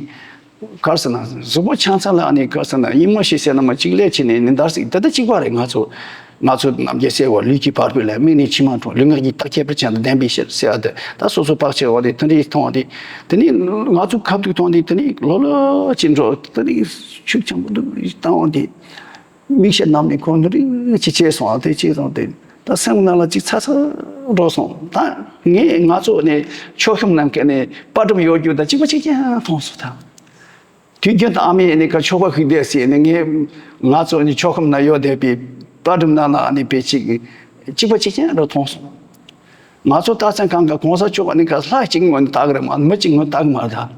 གར་སེ་ན་གཟུགས་པོ་ཆང་ཚ་ལ་ཨ་ནི་གར་སེ་ན་ཡིན་མོ་ཞེས་ཟེར་ན་མ་ཅིག་ལས་ཕྱིན་ནས་ནི་འདར་ཞིག་ད་ལྟ་གཅིག་པ་རེད། ང་ཚོ་ང་ཚོ་རྣམ་རྒྱལ་སེ་བ་ལུས་ཀྱི་བར་པོ་ལས་མིག་ནི་མཆི་མ་འཁྲུངས་ལུས་ངག་གི་རྟགས་ཁྱད་པར་ཅན་དུ་ལྡན་པའི་ཕྱིར་ཟེར་བ་དེ་ད་སོ་སོ་བག་ཆེ་བ་དེ་དེ་འདྲའི་མཐོང་བ་དེ་དེ་ནི་ང་ཚོ་ཁ་ཐུག་མཐོང་དེ་དེ་ནི་ལོ་ལོ་ཅི་འགྲོ་དེ་ནི་ཤུགས་ཆེན་པོ་འདུག་བཏང་བ་དེ། མིག་ཤེལ་ནམ་ནས་ཁོང་ནི་རིག་ཅིག་བྱས་སོང་ཨ། དེ་ཅིག་སོང་དེ་ད་སེམས་ནང་ལ་ཅིག་ཚ་ཚ་འགྲོ་སོང་། ད་ངས་ང་ཚོ་ནས་ཆོལ་ཁམས་ནང་གི་ནས་པར་སྒྲོམ་ཡོད་རྒྱུ་ད་གཅིག་པ་གཅིག་རྐྱང་མཐོང་སོང་། ད་དུས་རྒྱུན་དུ་ཨ་མས་ནི་ཁ་ཆོག་པ་ཤིག་བསྡད་སྲིད་ནས་ངས་ང་ཚོ་ནི་ཆོལ་ཁམས་ནང་ཡོད་བསྡད་པའི་པར་སྒྲོམ་ནང་ལ་ཨ་ནི་དཔེ་ཅིག་གཅིག་པ་གཅིག་རྐྱང་རུ་མཐོང་སོང་། ང་ཚོ་སྟག་ཚང་ཁང་ག་གོང་ས་མཆོག་ནི་ཁ་ལྷ་གཅིག་ངོ་ནས་བཏགས་རེད་མ་མི་གཅིག་ངོ་བཏགས་མ་རེད་ད།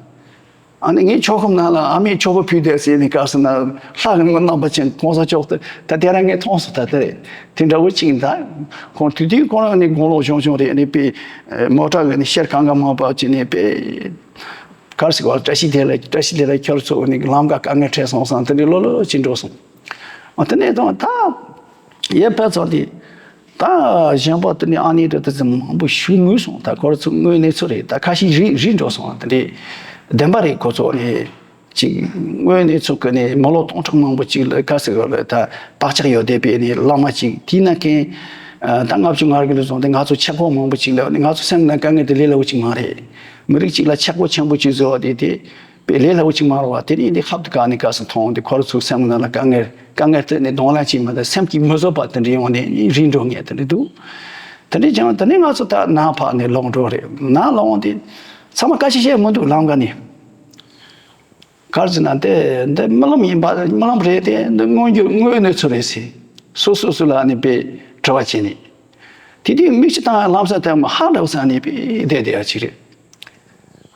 ཨ་ནི་ངའི་ཆོལ་ཁམས་ནང་ལ་ཨ་མས་ཆོག་པ་ཕུལ་བསྡད་ཟེར་ནས་ག་ཟེར་ན་ལྷ་གི་ངོ་རྣམ་པ་ཅན་གོང་ས་མཆོག་ཏུ་ད་དེ་རང་ངས་མཐོང་སོང་། ད་དེ་རེད་དེ་འདྲ་བོ་ཅིག་ད་ཁོང་དུས་དུས་ཁོང་རང་ནི་དགུང་ལོ་ཆུང་ཆུང་རེད། ཨ་ནི་པའི་མོ་ཊ་གི་ནི་ཤེར་གང་ག་མང་པ་ཅིག་ནི་པའི་གར་སི་ག་བཀྲ་ཤིས་བདེ་ལེགས་བཀྲ་ཤིས་བདེ་ལེགས་ཁྱོད་ཚོ་ནི་ལམ་ཀ་དཀའ་ངལ་འཕྲད་སོང་བསམ་དེ་ནི་ལོ་ལོ་ཅིག་འགྲོ་སོང་། ཨ་དེ་ནས་དང་ད། ཡེ་ཕལ་ཚོ་དེ། ད་གཞན་པ་དེ་ནི་ཨ་ནི་དེ་དེ་ཚོ་མང་པོ་ཞུ་ངུས་སོང་། ད་ཁོ་ར་ཚོ་དངོས་གནས་ཚོ་རེད། ད་ཁ་ཤས་རིག་རིག་འགྲོ་སོང་། དེ་འདྲའི་བདེན་པ་རེད། ཁོ་ཚོ་ནི་ ཅིག་དངོས་གནས་ཚུགས་ཀྱི་ནས་མི་ལོ་སྟོང་ཕྲག་མང་པོ་ཅིག་ལ་ག་ཟེར་བ་ལ་ད་བག་ཆགས་ཡོད་བསྡད་པའི་ནས་བླ་མ་ཅིག་དེའི་ནང་གི་ད་ལྔ་བཅུ་ང་དགུ་ལ་བཟུང་སྟེ་ང་ཚོ་ཆག་སྒོ་མང་པོ་ཅིག་ལ་ང་ཚོ་སེམས་ནང་དཀའ་ངལ་དེ་ལས་སླ་བོ་ཅིག་མ་རེད། མི་རིགས་ཅིག་ལ་ཆག་སྒོ་ཆེན་པོ་ཅིག་བཟོ་བ་དེ་དེ་དཔེ་ལས་སླ་བོ་ཅིག་མ་རེད་བ། དེ་ནས་འདི་ཧབ་ཏུ་ག་ནས་ག་སེ་མཐོང་དེ་ཁོ་ར་ཚོའི་སེམས་ནང་ལ་དཀའ་ངལ་དཀའ་ངལ་དེ་ནས་གདོང་ལེན་ཅིག་མ་ད་སེམས་ཀྱིས་མི་བཟོད་པ་དེ་འདྲ་ཡོང་ནས་རིལ་འགྲོ་ངེས་དེ་འདྲ་འདུག་དེ་འདྲ་ཀྱང་དེ་ནས་ང་ཚོ་ད་ནང་ཕག་ནས་ལོག་འགྲོ་རེད། ནང་ལོག་འོང་དེ་ཚང་མ་བཀའ་ཤི་བཤད་མི་འདུག་ལམ་ཀ་ནས། གར་ཟེར་ན་དེ་འདི་རྨི་ལམ་ཡིན་པ་རྨི་ལམ་རེད་དེ་འདི་དངོས་འབྱོར་དངོས་གནས་ཚུལ་རེད་ཟེར། སོ་སོ་སོ་ལ་ནི་དཔེ་དྲི་བ་བྱས་ནས། དེ་དུས་མིག་ཆུ་བཏང་ལམ་སང་དེ་མ་ཧ་འདྲ་བ་ས་ནས་དཔེ་བསྡད་བསྡད་ཡ་ཅིག་རེད།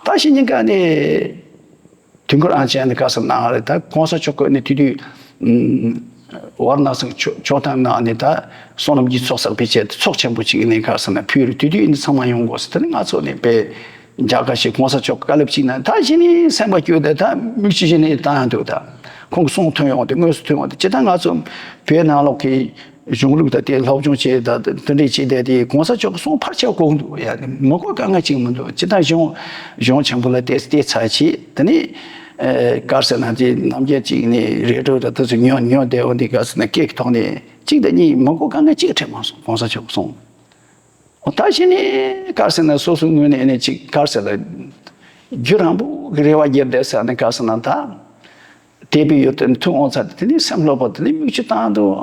ད་ཕྱི་ཉིན་ཀ་ནས་དུས་འཁོར་ཨང་ཅན་ནི་ག་སར་གནང་རེད། ད་གོང་ས་མཆོག་གི་ནི་དེ་དུས་ཝཱ་ར་ཎ་སི་ཆོ་ཆོག་ཐང་ནང་ནས་ད་བསོད་ནམས་ཀྱི་ཚོགས་བསགས་པའི་ཆེད་དུ་ཚོགས་ཆེན་པོ་ཅིག་ནས་ག་སར་ན་ཕུལ་རེད། དེ་དུས་ནི་ཚང་མ་ཡོང་དགོས་ཟེར། དེ་ནི་ང་ཚོ་ནི་དཔེ། རྒྱ་གར་ཞིག་གོང་ས་མཆོག་བཀའ་སློབ་ཅིག་ན་ད་གཞི་ནས་སེམས་པ་སྐྱོ་དེ་ད་མིག་ཆུ་གཞི་ནས་བཏང་ཡང་འདུག་ད་ཁོང་གི་གསུང་ཐོན་ཡོང་དེ་དངོས་སུ་ཐོན་ཡོང་དེ་ཅི་ད་ང་ཚོ་བོད་ནང་ལོག་གི་གཞུང་ལུགས་དང་དེ་སློབ་སྦྱོང་བྱས་ད་དེ་འདྲས་བྱས་བསྡད་དེ་གོང་ས་མཆོག་གི་གསུང་ཕར་ཆགས་གོ་འདུག་ཡ་ནི་མི་གོ་དཀའ་ངལ་ཅིག་མི་འདུག་ཅི་ད་གཞུང་གཞུང་ཆེན་པོ་ལ་བལྟས་བལྟས་ཚར་བྱས་དེ་ནི་གར་ཟེར་ན་དེ་རྣམ་རྒྱལ་ཅིག་ནི་རེ་གྲོས་ད་དེ་ཚོ་ཉོ་ཉོ་བསྡད་འོང་དེ་གར་ཟེར་ན་སྐད་ཀྱི་ཐོག་ནས་གཅིག་དང་གཉིས་མི་གོ་དཀའ་ངལ་གཅིག་འཕྲད་མ་སོང་གོང་ས་མཆོག་གི་གསུང་། འོ་ད་གཞི་ནས་ག་རེ་ཟེར་ན་སོ་སོའི་ངོས་ནས་ནི་ཅིག་ག་རེ་ཟེར་ལ། རྒྱུ་རང་པོ་གི་རེ་བ་རྒྱབ་བསྡད་ཟེར་ནས་ག་རེ་ཟེར་ན་ད། དད་པའི་ཡུལ་དུ་ཐུག་འོང་ཚར་དེ་ནས་སེམས་སློབ་པ་དེ་ནས་མིག་ཆུ་བཏང་འདུག་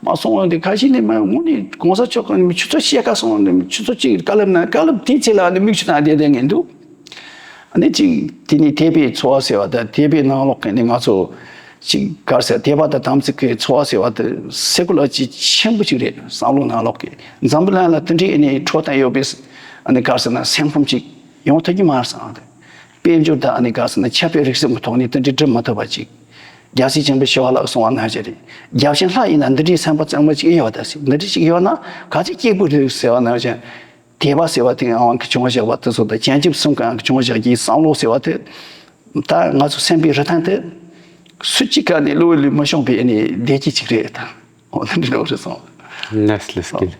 མ་སོང་བ་འདི་ཁ་ཤས་ནས་མ་དངོས་ནས་གོང་ས་མཆོག་གི་ཆུ་ཚོད་ཕྱེད་ཀ་སོང་ནས་ཆུ་ཚོད་གཅིག་བཀའ་སློབ་ན་བཀའ་སློབ་དེའི་ཚེ་ལ་ནི་མིག་ཆུ་བཏང་བསྡད་བསྡད་ངེས་འདུག་ཨ་ནི་ཅིག་དེ་ནི་དད་པའི་འཚོ་བ་ཟེར་བ་དང་དད་པའི་ནང་ལོགས་ཀྱི་ནི་ང་ཚོ་ཅིག་ག་རེ་ཟེར་དད་པ་དང་དམ་ཚིག་གི་འཚོ་བ་ཟེར་བ་དེ་སེ་གོ་ལར་གྱི་ཆེན་པོ་ཅིག་རེད། བསམ་བློ་ནང་ལོགས་ཀྱི་འཛམ་བུ་གླིང་ལ་དེ་འདྲའི་ནི་འཕྲོད་བསྟེན་ཡོད་པའི་ཨ་ནི་ག་རེ་ཟེར་ན་སེམས་ཁམས་ཅིག་ཡོང་ཐུབ་ཀྱི་མ་རེད་བསམ་སྟེ། དཔལ་འབྱོར་དང་ཨ་ནི་ག་རེ་ཟེར་ན་ཆབ་སྤེལ་རིག་གསུམ་གྱི་ཐོག་ནས་དེ་འདྲའི་སྒྲུབ་མ་ཐུབ་པ་ཅིག་རྒྱལ་སྲས་ཆེན་པོ་ཞི་བ་ལྷ་གསུང་བ་ནང་བཞིན་རེད། རྒྱལ་ཆེན་ལྷ་ཡིན་ན་འདི་འདྲའི་སེམས་པ་གཙང་མ་ཅིག་ཡོད་ད་ཟེར། འདི་འདྲ་ཅིག་ཡོད་ན་ག་ཚོད་སྐྱིད་པོ་རེད་ཟེར་བ་ནང་བཞིན། དད་པ་ཟེར་བ་དེ་ངག་དབང་གིས་བྱུང་བཞག་པ་དེ་ཚོ་དང་བྱང་ཆུབ་གསུམ་གང་གིས་བྱུང་བཞག་གི་བསམ་བློ་ཟེར་བ་དེ། ད་ང་ཚོ་སེམས་པའི་རི་ཐང་དེ་སུ་གཅིག་ག་ནས་བློ་ལས་མི་ཤོང་པའི་ནི་བདེ་སྐྱིད་ཅིག་རེད་ད། འོ་དེ་འདྲ་རེད་སོང་། ལགས་ལགས་སྐྱིད།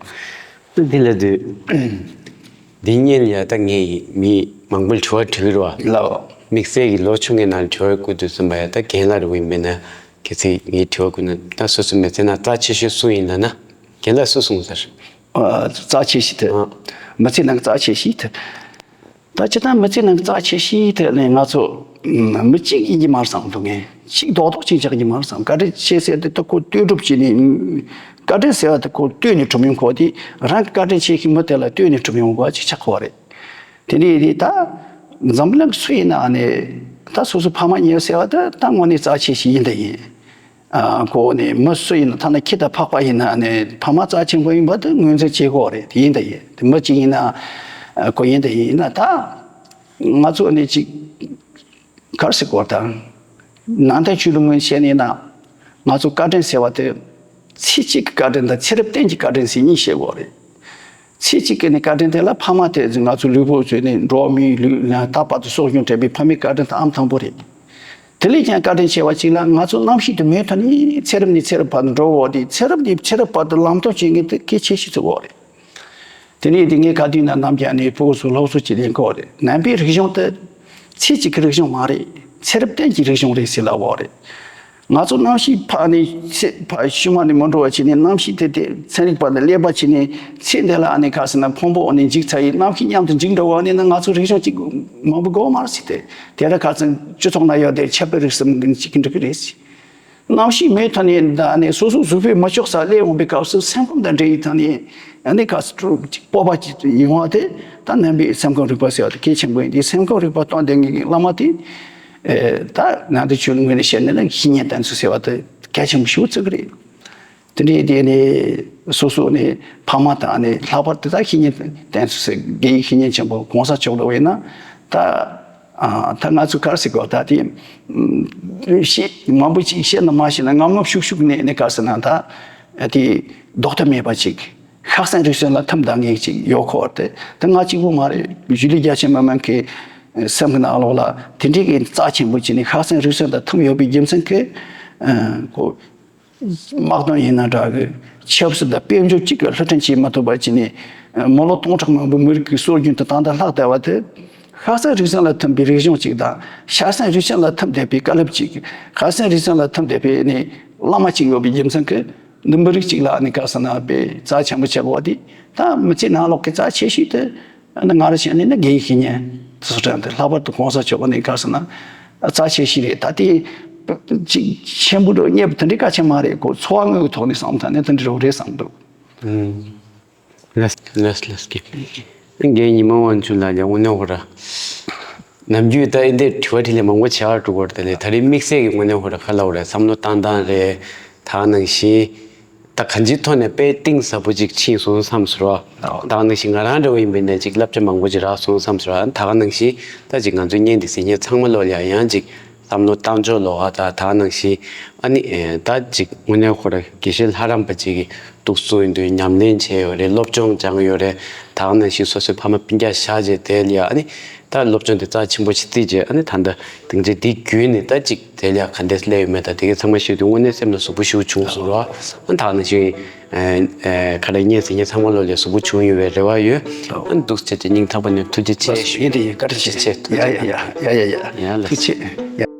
འདི་ལ་དུས། འདི་ཉིན་ཡ་ད་ངས་མི་མང་པོ་ལ་དྲི་བ་དྲི་གི་རེད་བ། ལགས། དམིགས་བསལ་གྱི་ལོ་ཆུང་ངའི་ནང་དྲི་བ་བཀོད་དུས་ཙམ་པ་ཡ་ད་རྒན་ལགས་རེད་བ་ཡིན་པས་ན་གལ་སྲིད་ངས་དྲི་བ་བཀོད་ན་ད་སོ་སོའི་མི་ཚེ་ནང་རྩ་ཆེ་ཤོས་སུ་ཡིན་ལབ་ན་རྒན་ལགས་སུ་གསུངས་ཟེར། ཨ། རྩ་ཆེ་ཤོས་དེ། ཨ། མི་ཚེ་ནང་གི་རྩ་ཆེ་ཤོས་དེ། ད་སྤྱིར་བཏང་མི་ཚེ་ནང་གི་རྩ་ཆེ་ཤོས་དེ་ནི་ང་ཚོ་མི་གཅིག་ཡིན་གྱི་མ་རེད་བསམ་འདུག་ངས་གཅིག་རྡོག་རྡོག་གཅིག་ཆགས་ཀྱི་མ་རེད་བསམ། བཀའ་དྲིན་ཆེ་ཟེར་དེ་ད་ཁོ་ལྟོས་གྲུབ་བྱས་ནས་བཀའ་དྲིན་ཟེར་བ་དེ་ཁོ་ལྟོས་ནས་གྲུབ་ཡོང་གོ་དེ་རང་གི་བཀའ་དྲིན་ཆེ་ཤོས་མི་དེ་ལ་ལྟོས་ནས་གྲུབ་ཡོང་གོ་གཅིག་ཆགས་གོ་རེད། དེ་ནས་དེ་ད་འཛམ་གླིང་གི་སུ་ཡིན་ན་ནི་ད་སོ་སོ་ཕ་མ་གཉིས་ཟེར་བ་དེ་ད་དངོས་གནས་རྩ་ཆེ་ཤོས་ཡིན་ད་ཡིན། ཨ། ཁོ་ནི་མི་སུ་ཡིན་ན་ཐ་ན་ཁྱི་དང་ཕག་པ་ཡིན་ན་ནི་ཕ་མ་རྩ་ཆེན་པོ་ཡིན་པ་དེ་ངོས་འཛིན་བྱེད་དགོས་རེད། དེ་ཡིན་ད་ཡིན་དེ་མི་གཅིག་ཡིན་ན་ཨ་ཁོ་ཡིན་ད་ཡིན་ན་ད་ང་ཚོ་ནི་གཅིག་གར་སི་སྐོར་དང་ནང་བསྟན་ཆོས་ལུགས་ངོས་བཤད་ནས་ན་ང་ཚོ་བཀའ་དྲིན་ཟེར་བ་དེ་ཚེ་གཅིག་གི་བཀའ་དྲིན་དང་ཚེ་རབས་གཏན་གྱི་བཀའ་དྲིན་ཟེར་གཉིས་བཤད་དགོས་རེད། ཚེ་གཅིག་གི་ནི་བཀའ་དྲིན་དེ་ལ་ཕ་མ་དེ་ང་ཚོ་ལུས་པོ་བཟོས་ནས་འགྲོ་བ་མིའི་ལུས་ལ་ད་བར་དུ་གསོ་སྐྱོང་སྤྲད་པའི་ཕ་མའི་བཀའ་དྲིན་དང་ཨང་དང་པོ་རེད། དེ་ལས་ཀྱང་བཀའ་དྲིན་ཆེ་བ་གཅིག་ལ་ང་ཚོ་རྣམ་ཤེས་དེ་མེད་ཐོག་ནས་ཚེ་རབས་ནས་ཚེ་རབས་བར་དུ་འགྲོ་འོ་དེ་ཚེ་རབས་ནས་ཚེ་རབས་བར་དུ་ལམ་སྟོན་བྱེད་མཁན་དེ་གལ་ཆེ་ཤོས་ཚོ་འོ་རེད། དེ་ནས་དེ་ངས་ག་དུས་ན་ནམ་རྒྱ་ནས་ཕྲུ་གུ་ཚོ་སློབ་གསོ་བྱེད་ལེན་གོ་རེད། ནང་པའི་རིག་གཞུང་དེ་ཚེ་གཅིག་གི་རིག་གཞུང་མ་རེད། ཚེ་རབས་གཏན་གྱི་རིག་གཞུང་རེད་ཟེར་ལབ་འོ་རེད། ང་ཚོ་རྣམ་ཤེས་ཕར་ནས་ཚེ་ཕར་ཕྱི་མ་ནས་མི་འགྲོ་བ་བྱས་ནས་རྣམ་ཤེས་དེ་དེ་ཚན་རིག་པ་ནས་ཀླད་པ་བྱས་ནས་ཚེ་འདི་ལ་ཨ་ནི་ག་ཟེར་ན་ཕུང་པོ་ཨ་ནི་འཇིག་ཚར་ཡི་རྣམ་ཤེས་མཉམ་དུ་འཇིག་འགྲོ་བ་ནི་ན་ང་ཚོ་རིག་གཞུང་གཅིག་མང་པོ་དགོས་མ་རེད་ཟེར་ཏེ་དེ་ལ་ག་ཚོད་སྤྱི་ཚོགས་ན་ཡོད་དེ་ཆབ་པའི་རིགས་སམ་འདི་གཅིག་གི་འགྲིག་གི་རེད་ཟེར། རྣམ་ཤེས་མེད་ཐ་ནས་ད་ནི་སོ་སོ་གཟུགས་པོའི་མི་ཆོག་ས་སླེབས་འོང་པའི་སྐབས་སུ་སེམས་ཁམས་དང་འབྲེལ་ཡི་ཐ་ནས་ཨ་ནི་ག་ཚོད་སྤྲོ་གཅིག་སྤོབས་པ་གཅིག་ཡོང་བ་དེ་ད་ནང་པའི་སེམས་ཁམས་རིག་པ་ཟེར་བ་དེ་གལ་ཆེན་པོ་ཡིན། དེ་སེམས་ཁམས་རིག་པ་སྟོན་བསྡད་མཁན་གྱི་བླ་མ་དེ་ད་ནང་དུ་ཆོས་ལུགས་ངོས་ནས་བཤད་ན་ན་བཤེས་གཉེན་བསྟེན་ཚུལ་ཟེར་བ་དེ་གལ་ཆེན་པོ་ཞེ་པོ་བརྩི་གི་རེད། དེ་འདྲའི་དེ་ནས་སོ་སོ་ནས་ཕ་མ་དང་ནས་ལྷག་པར་དུ་ད་བཤེས་གཉེན་བསྟེན་ཚུལ་ཟེར་དགེ་བའི་བཤེས་གཉེན་ཆེན་པོ་གོང་ས་མཆོག་ལ་བས་ན་ད་ཨ་ད་ང་ཚོ་ག་རེ་ཟེར་དགོས་ད་དེ་བཤད་མང་པོ་ཅིག་བཤད་ན་མ་བཤད་ན་ངམ་ངམ་ཤུགས་ཤུགས་ནས་ནས་ག་རེ་ཟེར་ན་ད་དེ་ལྡོག་ཐབས་མེད་པ་ཅིག་ཤག་སེང་རིག་གསུམ་ལ་ཐིམ་དང་ངེས་ཅིག་ཡོད་ཁོ་དེ་ད་ང་གཅིག་པུ་མ་རེད། གཞིས་ལུས་རྒྱ་ཆེ་མི་མང་གི་སེམས་ཀྱི་ནང་ལོགས་ལ་དེ་འདྲའི་གི་རྩ་ཆེན་པོ་བྱས་ནས་ཤག་སེང་རིག་གསུམ་དང་ཐིམ་ཡོད་པའི་རྒྱུ་མཚན་གྱིས་ཨ་ཁོ། དམག་དོན་ཡིན་ན་འདྲ་གི་ཆབ་སྲིད་དང་དཔལ་འབྱོར་གཅིག་གི་བསླུ་བྲིད་བྱེད་མ་ཐུབ་པ་བྱས་ནས་མི་ལོ་སྟོང་ཕྲག་མང་པོའི་མི་རིགས་ཀྱི་སྲོལ་རྒྱུན་དུ་ད་ལྟ་ལྷག་བསྡད་པ་དེ་ ཤ་ཟན་རིགས་ཅན་ལ་མཐུན་པའི་རིག་གཞུང་གཅིག་དང་། ཤ་ཟན་རིགས་ཅན་ལ་མཐུན་བསྡད་པའི་བཀའ་སློབ་གཅིག། ཤ་ཟན་རིགས་ཅན་ལ་མཐུན་བསྡད་པའི་ནི་བླ་མ་གཅིག་ཡོད་པའི་རྒྱུ་མཚན་གྱིས། འདུན་པ་རིགས་གཅིག་ལ་ནི་ག་ཟེར་ན་དཔེ་རྩ་ཆེན་པོ་བྱེད་དགོས་པ་དེ། ད་མི་ཚེ་ནང་ལོགས་ཀྱི་རྩ་ཆེ་ཤོས་དེ་ནི་ང་རང་བྱས་ནས་ནི་དགེ་བའི་བཤེས་གཉེན་དེ་ཚོ་དྲན་ཏེ། ལྷག་པར་དུ་གོང་ས་མཆོག་གི་ནི་ག་ཟེར་ན་རྩ་ཆེ་ཤོས་རེད། ད་དེ་ཅིག་ཆེན་པོ་འགྲོ་རྙེད་པ་དེ་འདྲའི་གལ་ཆེན་མ་རེད་གོ། འཚོ་བ་དངོས་ཀྱི་ཐོག་ནས་བསམ་ཐ་ནས་དེ་འདྲ་རོགས་རེད་བསམ་འདུག། ལགས་ལགས་ལགས་ཀྱི། རྒན་ཉི་མ་དབང་ཕྱུག་ལགས་ཀྱི་དངོས་གནས་ཧོ་ར། ནམ་རྒྱུན་ད་འདི་འདྲའི་དྲི་བ་དྲིས་ལན་མང་པོ་བྱེད་ཡག་འགྲོ་གི་རེད། དེ་ལས་ད་རེས་དམིགས་བསལ་གྱི་དངོས་གནས་ཧོ་ར་ག་ལབ་དགོས་རེད། བསམ་བློ་བཏང་སྟངས་རེད། ད་ག་ནང་བཞིན་ད་གང་ཅིའི་ཐོག་ནས་དཔེ་གཏིང་ཟབ་པོ་ཅིག་ཕྱིན་སོང་བསམ་སོང་ར། ད་ག་ནང་བཞིན་ང་རང་འདྲ་བོ་ཡིན་པ་ཡིན་ན་ཅིག་བསླབ་བྱ་མང་པོ་ཅིག་རག་སོང་བསམ་སོང་ར། ད་ག་ནང་བཞིན་ད་ཅིག་ང་ཚོའི་བརྙན་འདི་གཟིགས་མཁན་ཚང་མ་ལོ་ལ་ཡང་ཅིག་བསམ་བློ་བཏང་ཕྱོགས་ལོགས་ཨ། ད་ད་ག་ནང་བཞིན་ཨ་ནི་ཨེ་ད་ཅིག་དངོས་གནས་ཁོ་ར་དགེ་བཤེས་ལྷ་རམས་པ་ཅིག་གིས་འདུག་སེ་ཡིན་དུས་ཉམས་ལེན་བྱས་ཡོད་རེད། སློབ་སྦྱོང་སྦྱངས་ཡོད་རེད། ད་ག་ནང་བཞིན་སོ་སོའི་ཕ་མ་སྤུན་ཀྱག་བཞག་རྗེས་དེ་ལ་ཡ་ཨ་ནི་ད་སློབ་སྦྱོང་དེ་རྩ་ཆེན་པོ་ཞིག་བརྩིས་རྗེས་ཨ་ནི་ད་ལྟ་སྡིངས་ཆ་འདི་བརྒྱུད་ནས་ད་ཅིག་དེ་ལ་ཡ་ག་འདྲས་སླེབས་ཡོད་མེད་ད་དེ་གའི་ཚང་མ་ཤེས་དུས་དངོས་གནས་སེམས་ལ་ཟུག་པོ་ཞེ་པོ་བྱུང་སོང་ར། ཨ་ད་ག་ནང་བཞིན་ཨེ་ཨེ་ག་རེ་བརྙན་གཟིགས་མཁན་ཚང་མ་ལོ་ལ་ཟུག་པོ་བྱུང་ཡོད་པའི་རེ་བ་ཡོད། ཨ་འདུག་སེ་བྱས་ཏེ་སྙིང་ཐག་པ་ནས་ཐུགས་རྗེ་ཆེ་ཞུ། ཡིན་དེ་ཡིན། བཀའ་དྲིན་ཆེ། ཐུགས་རྗེ་ཆེ། ཡ་ཡ་ཡ་ཡ་ཡ་ཡ། ཡ་ལགས། ཐུགས་རྗེ་ཆེ། ཡ།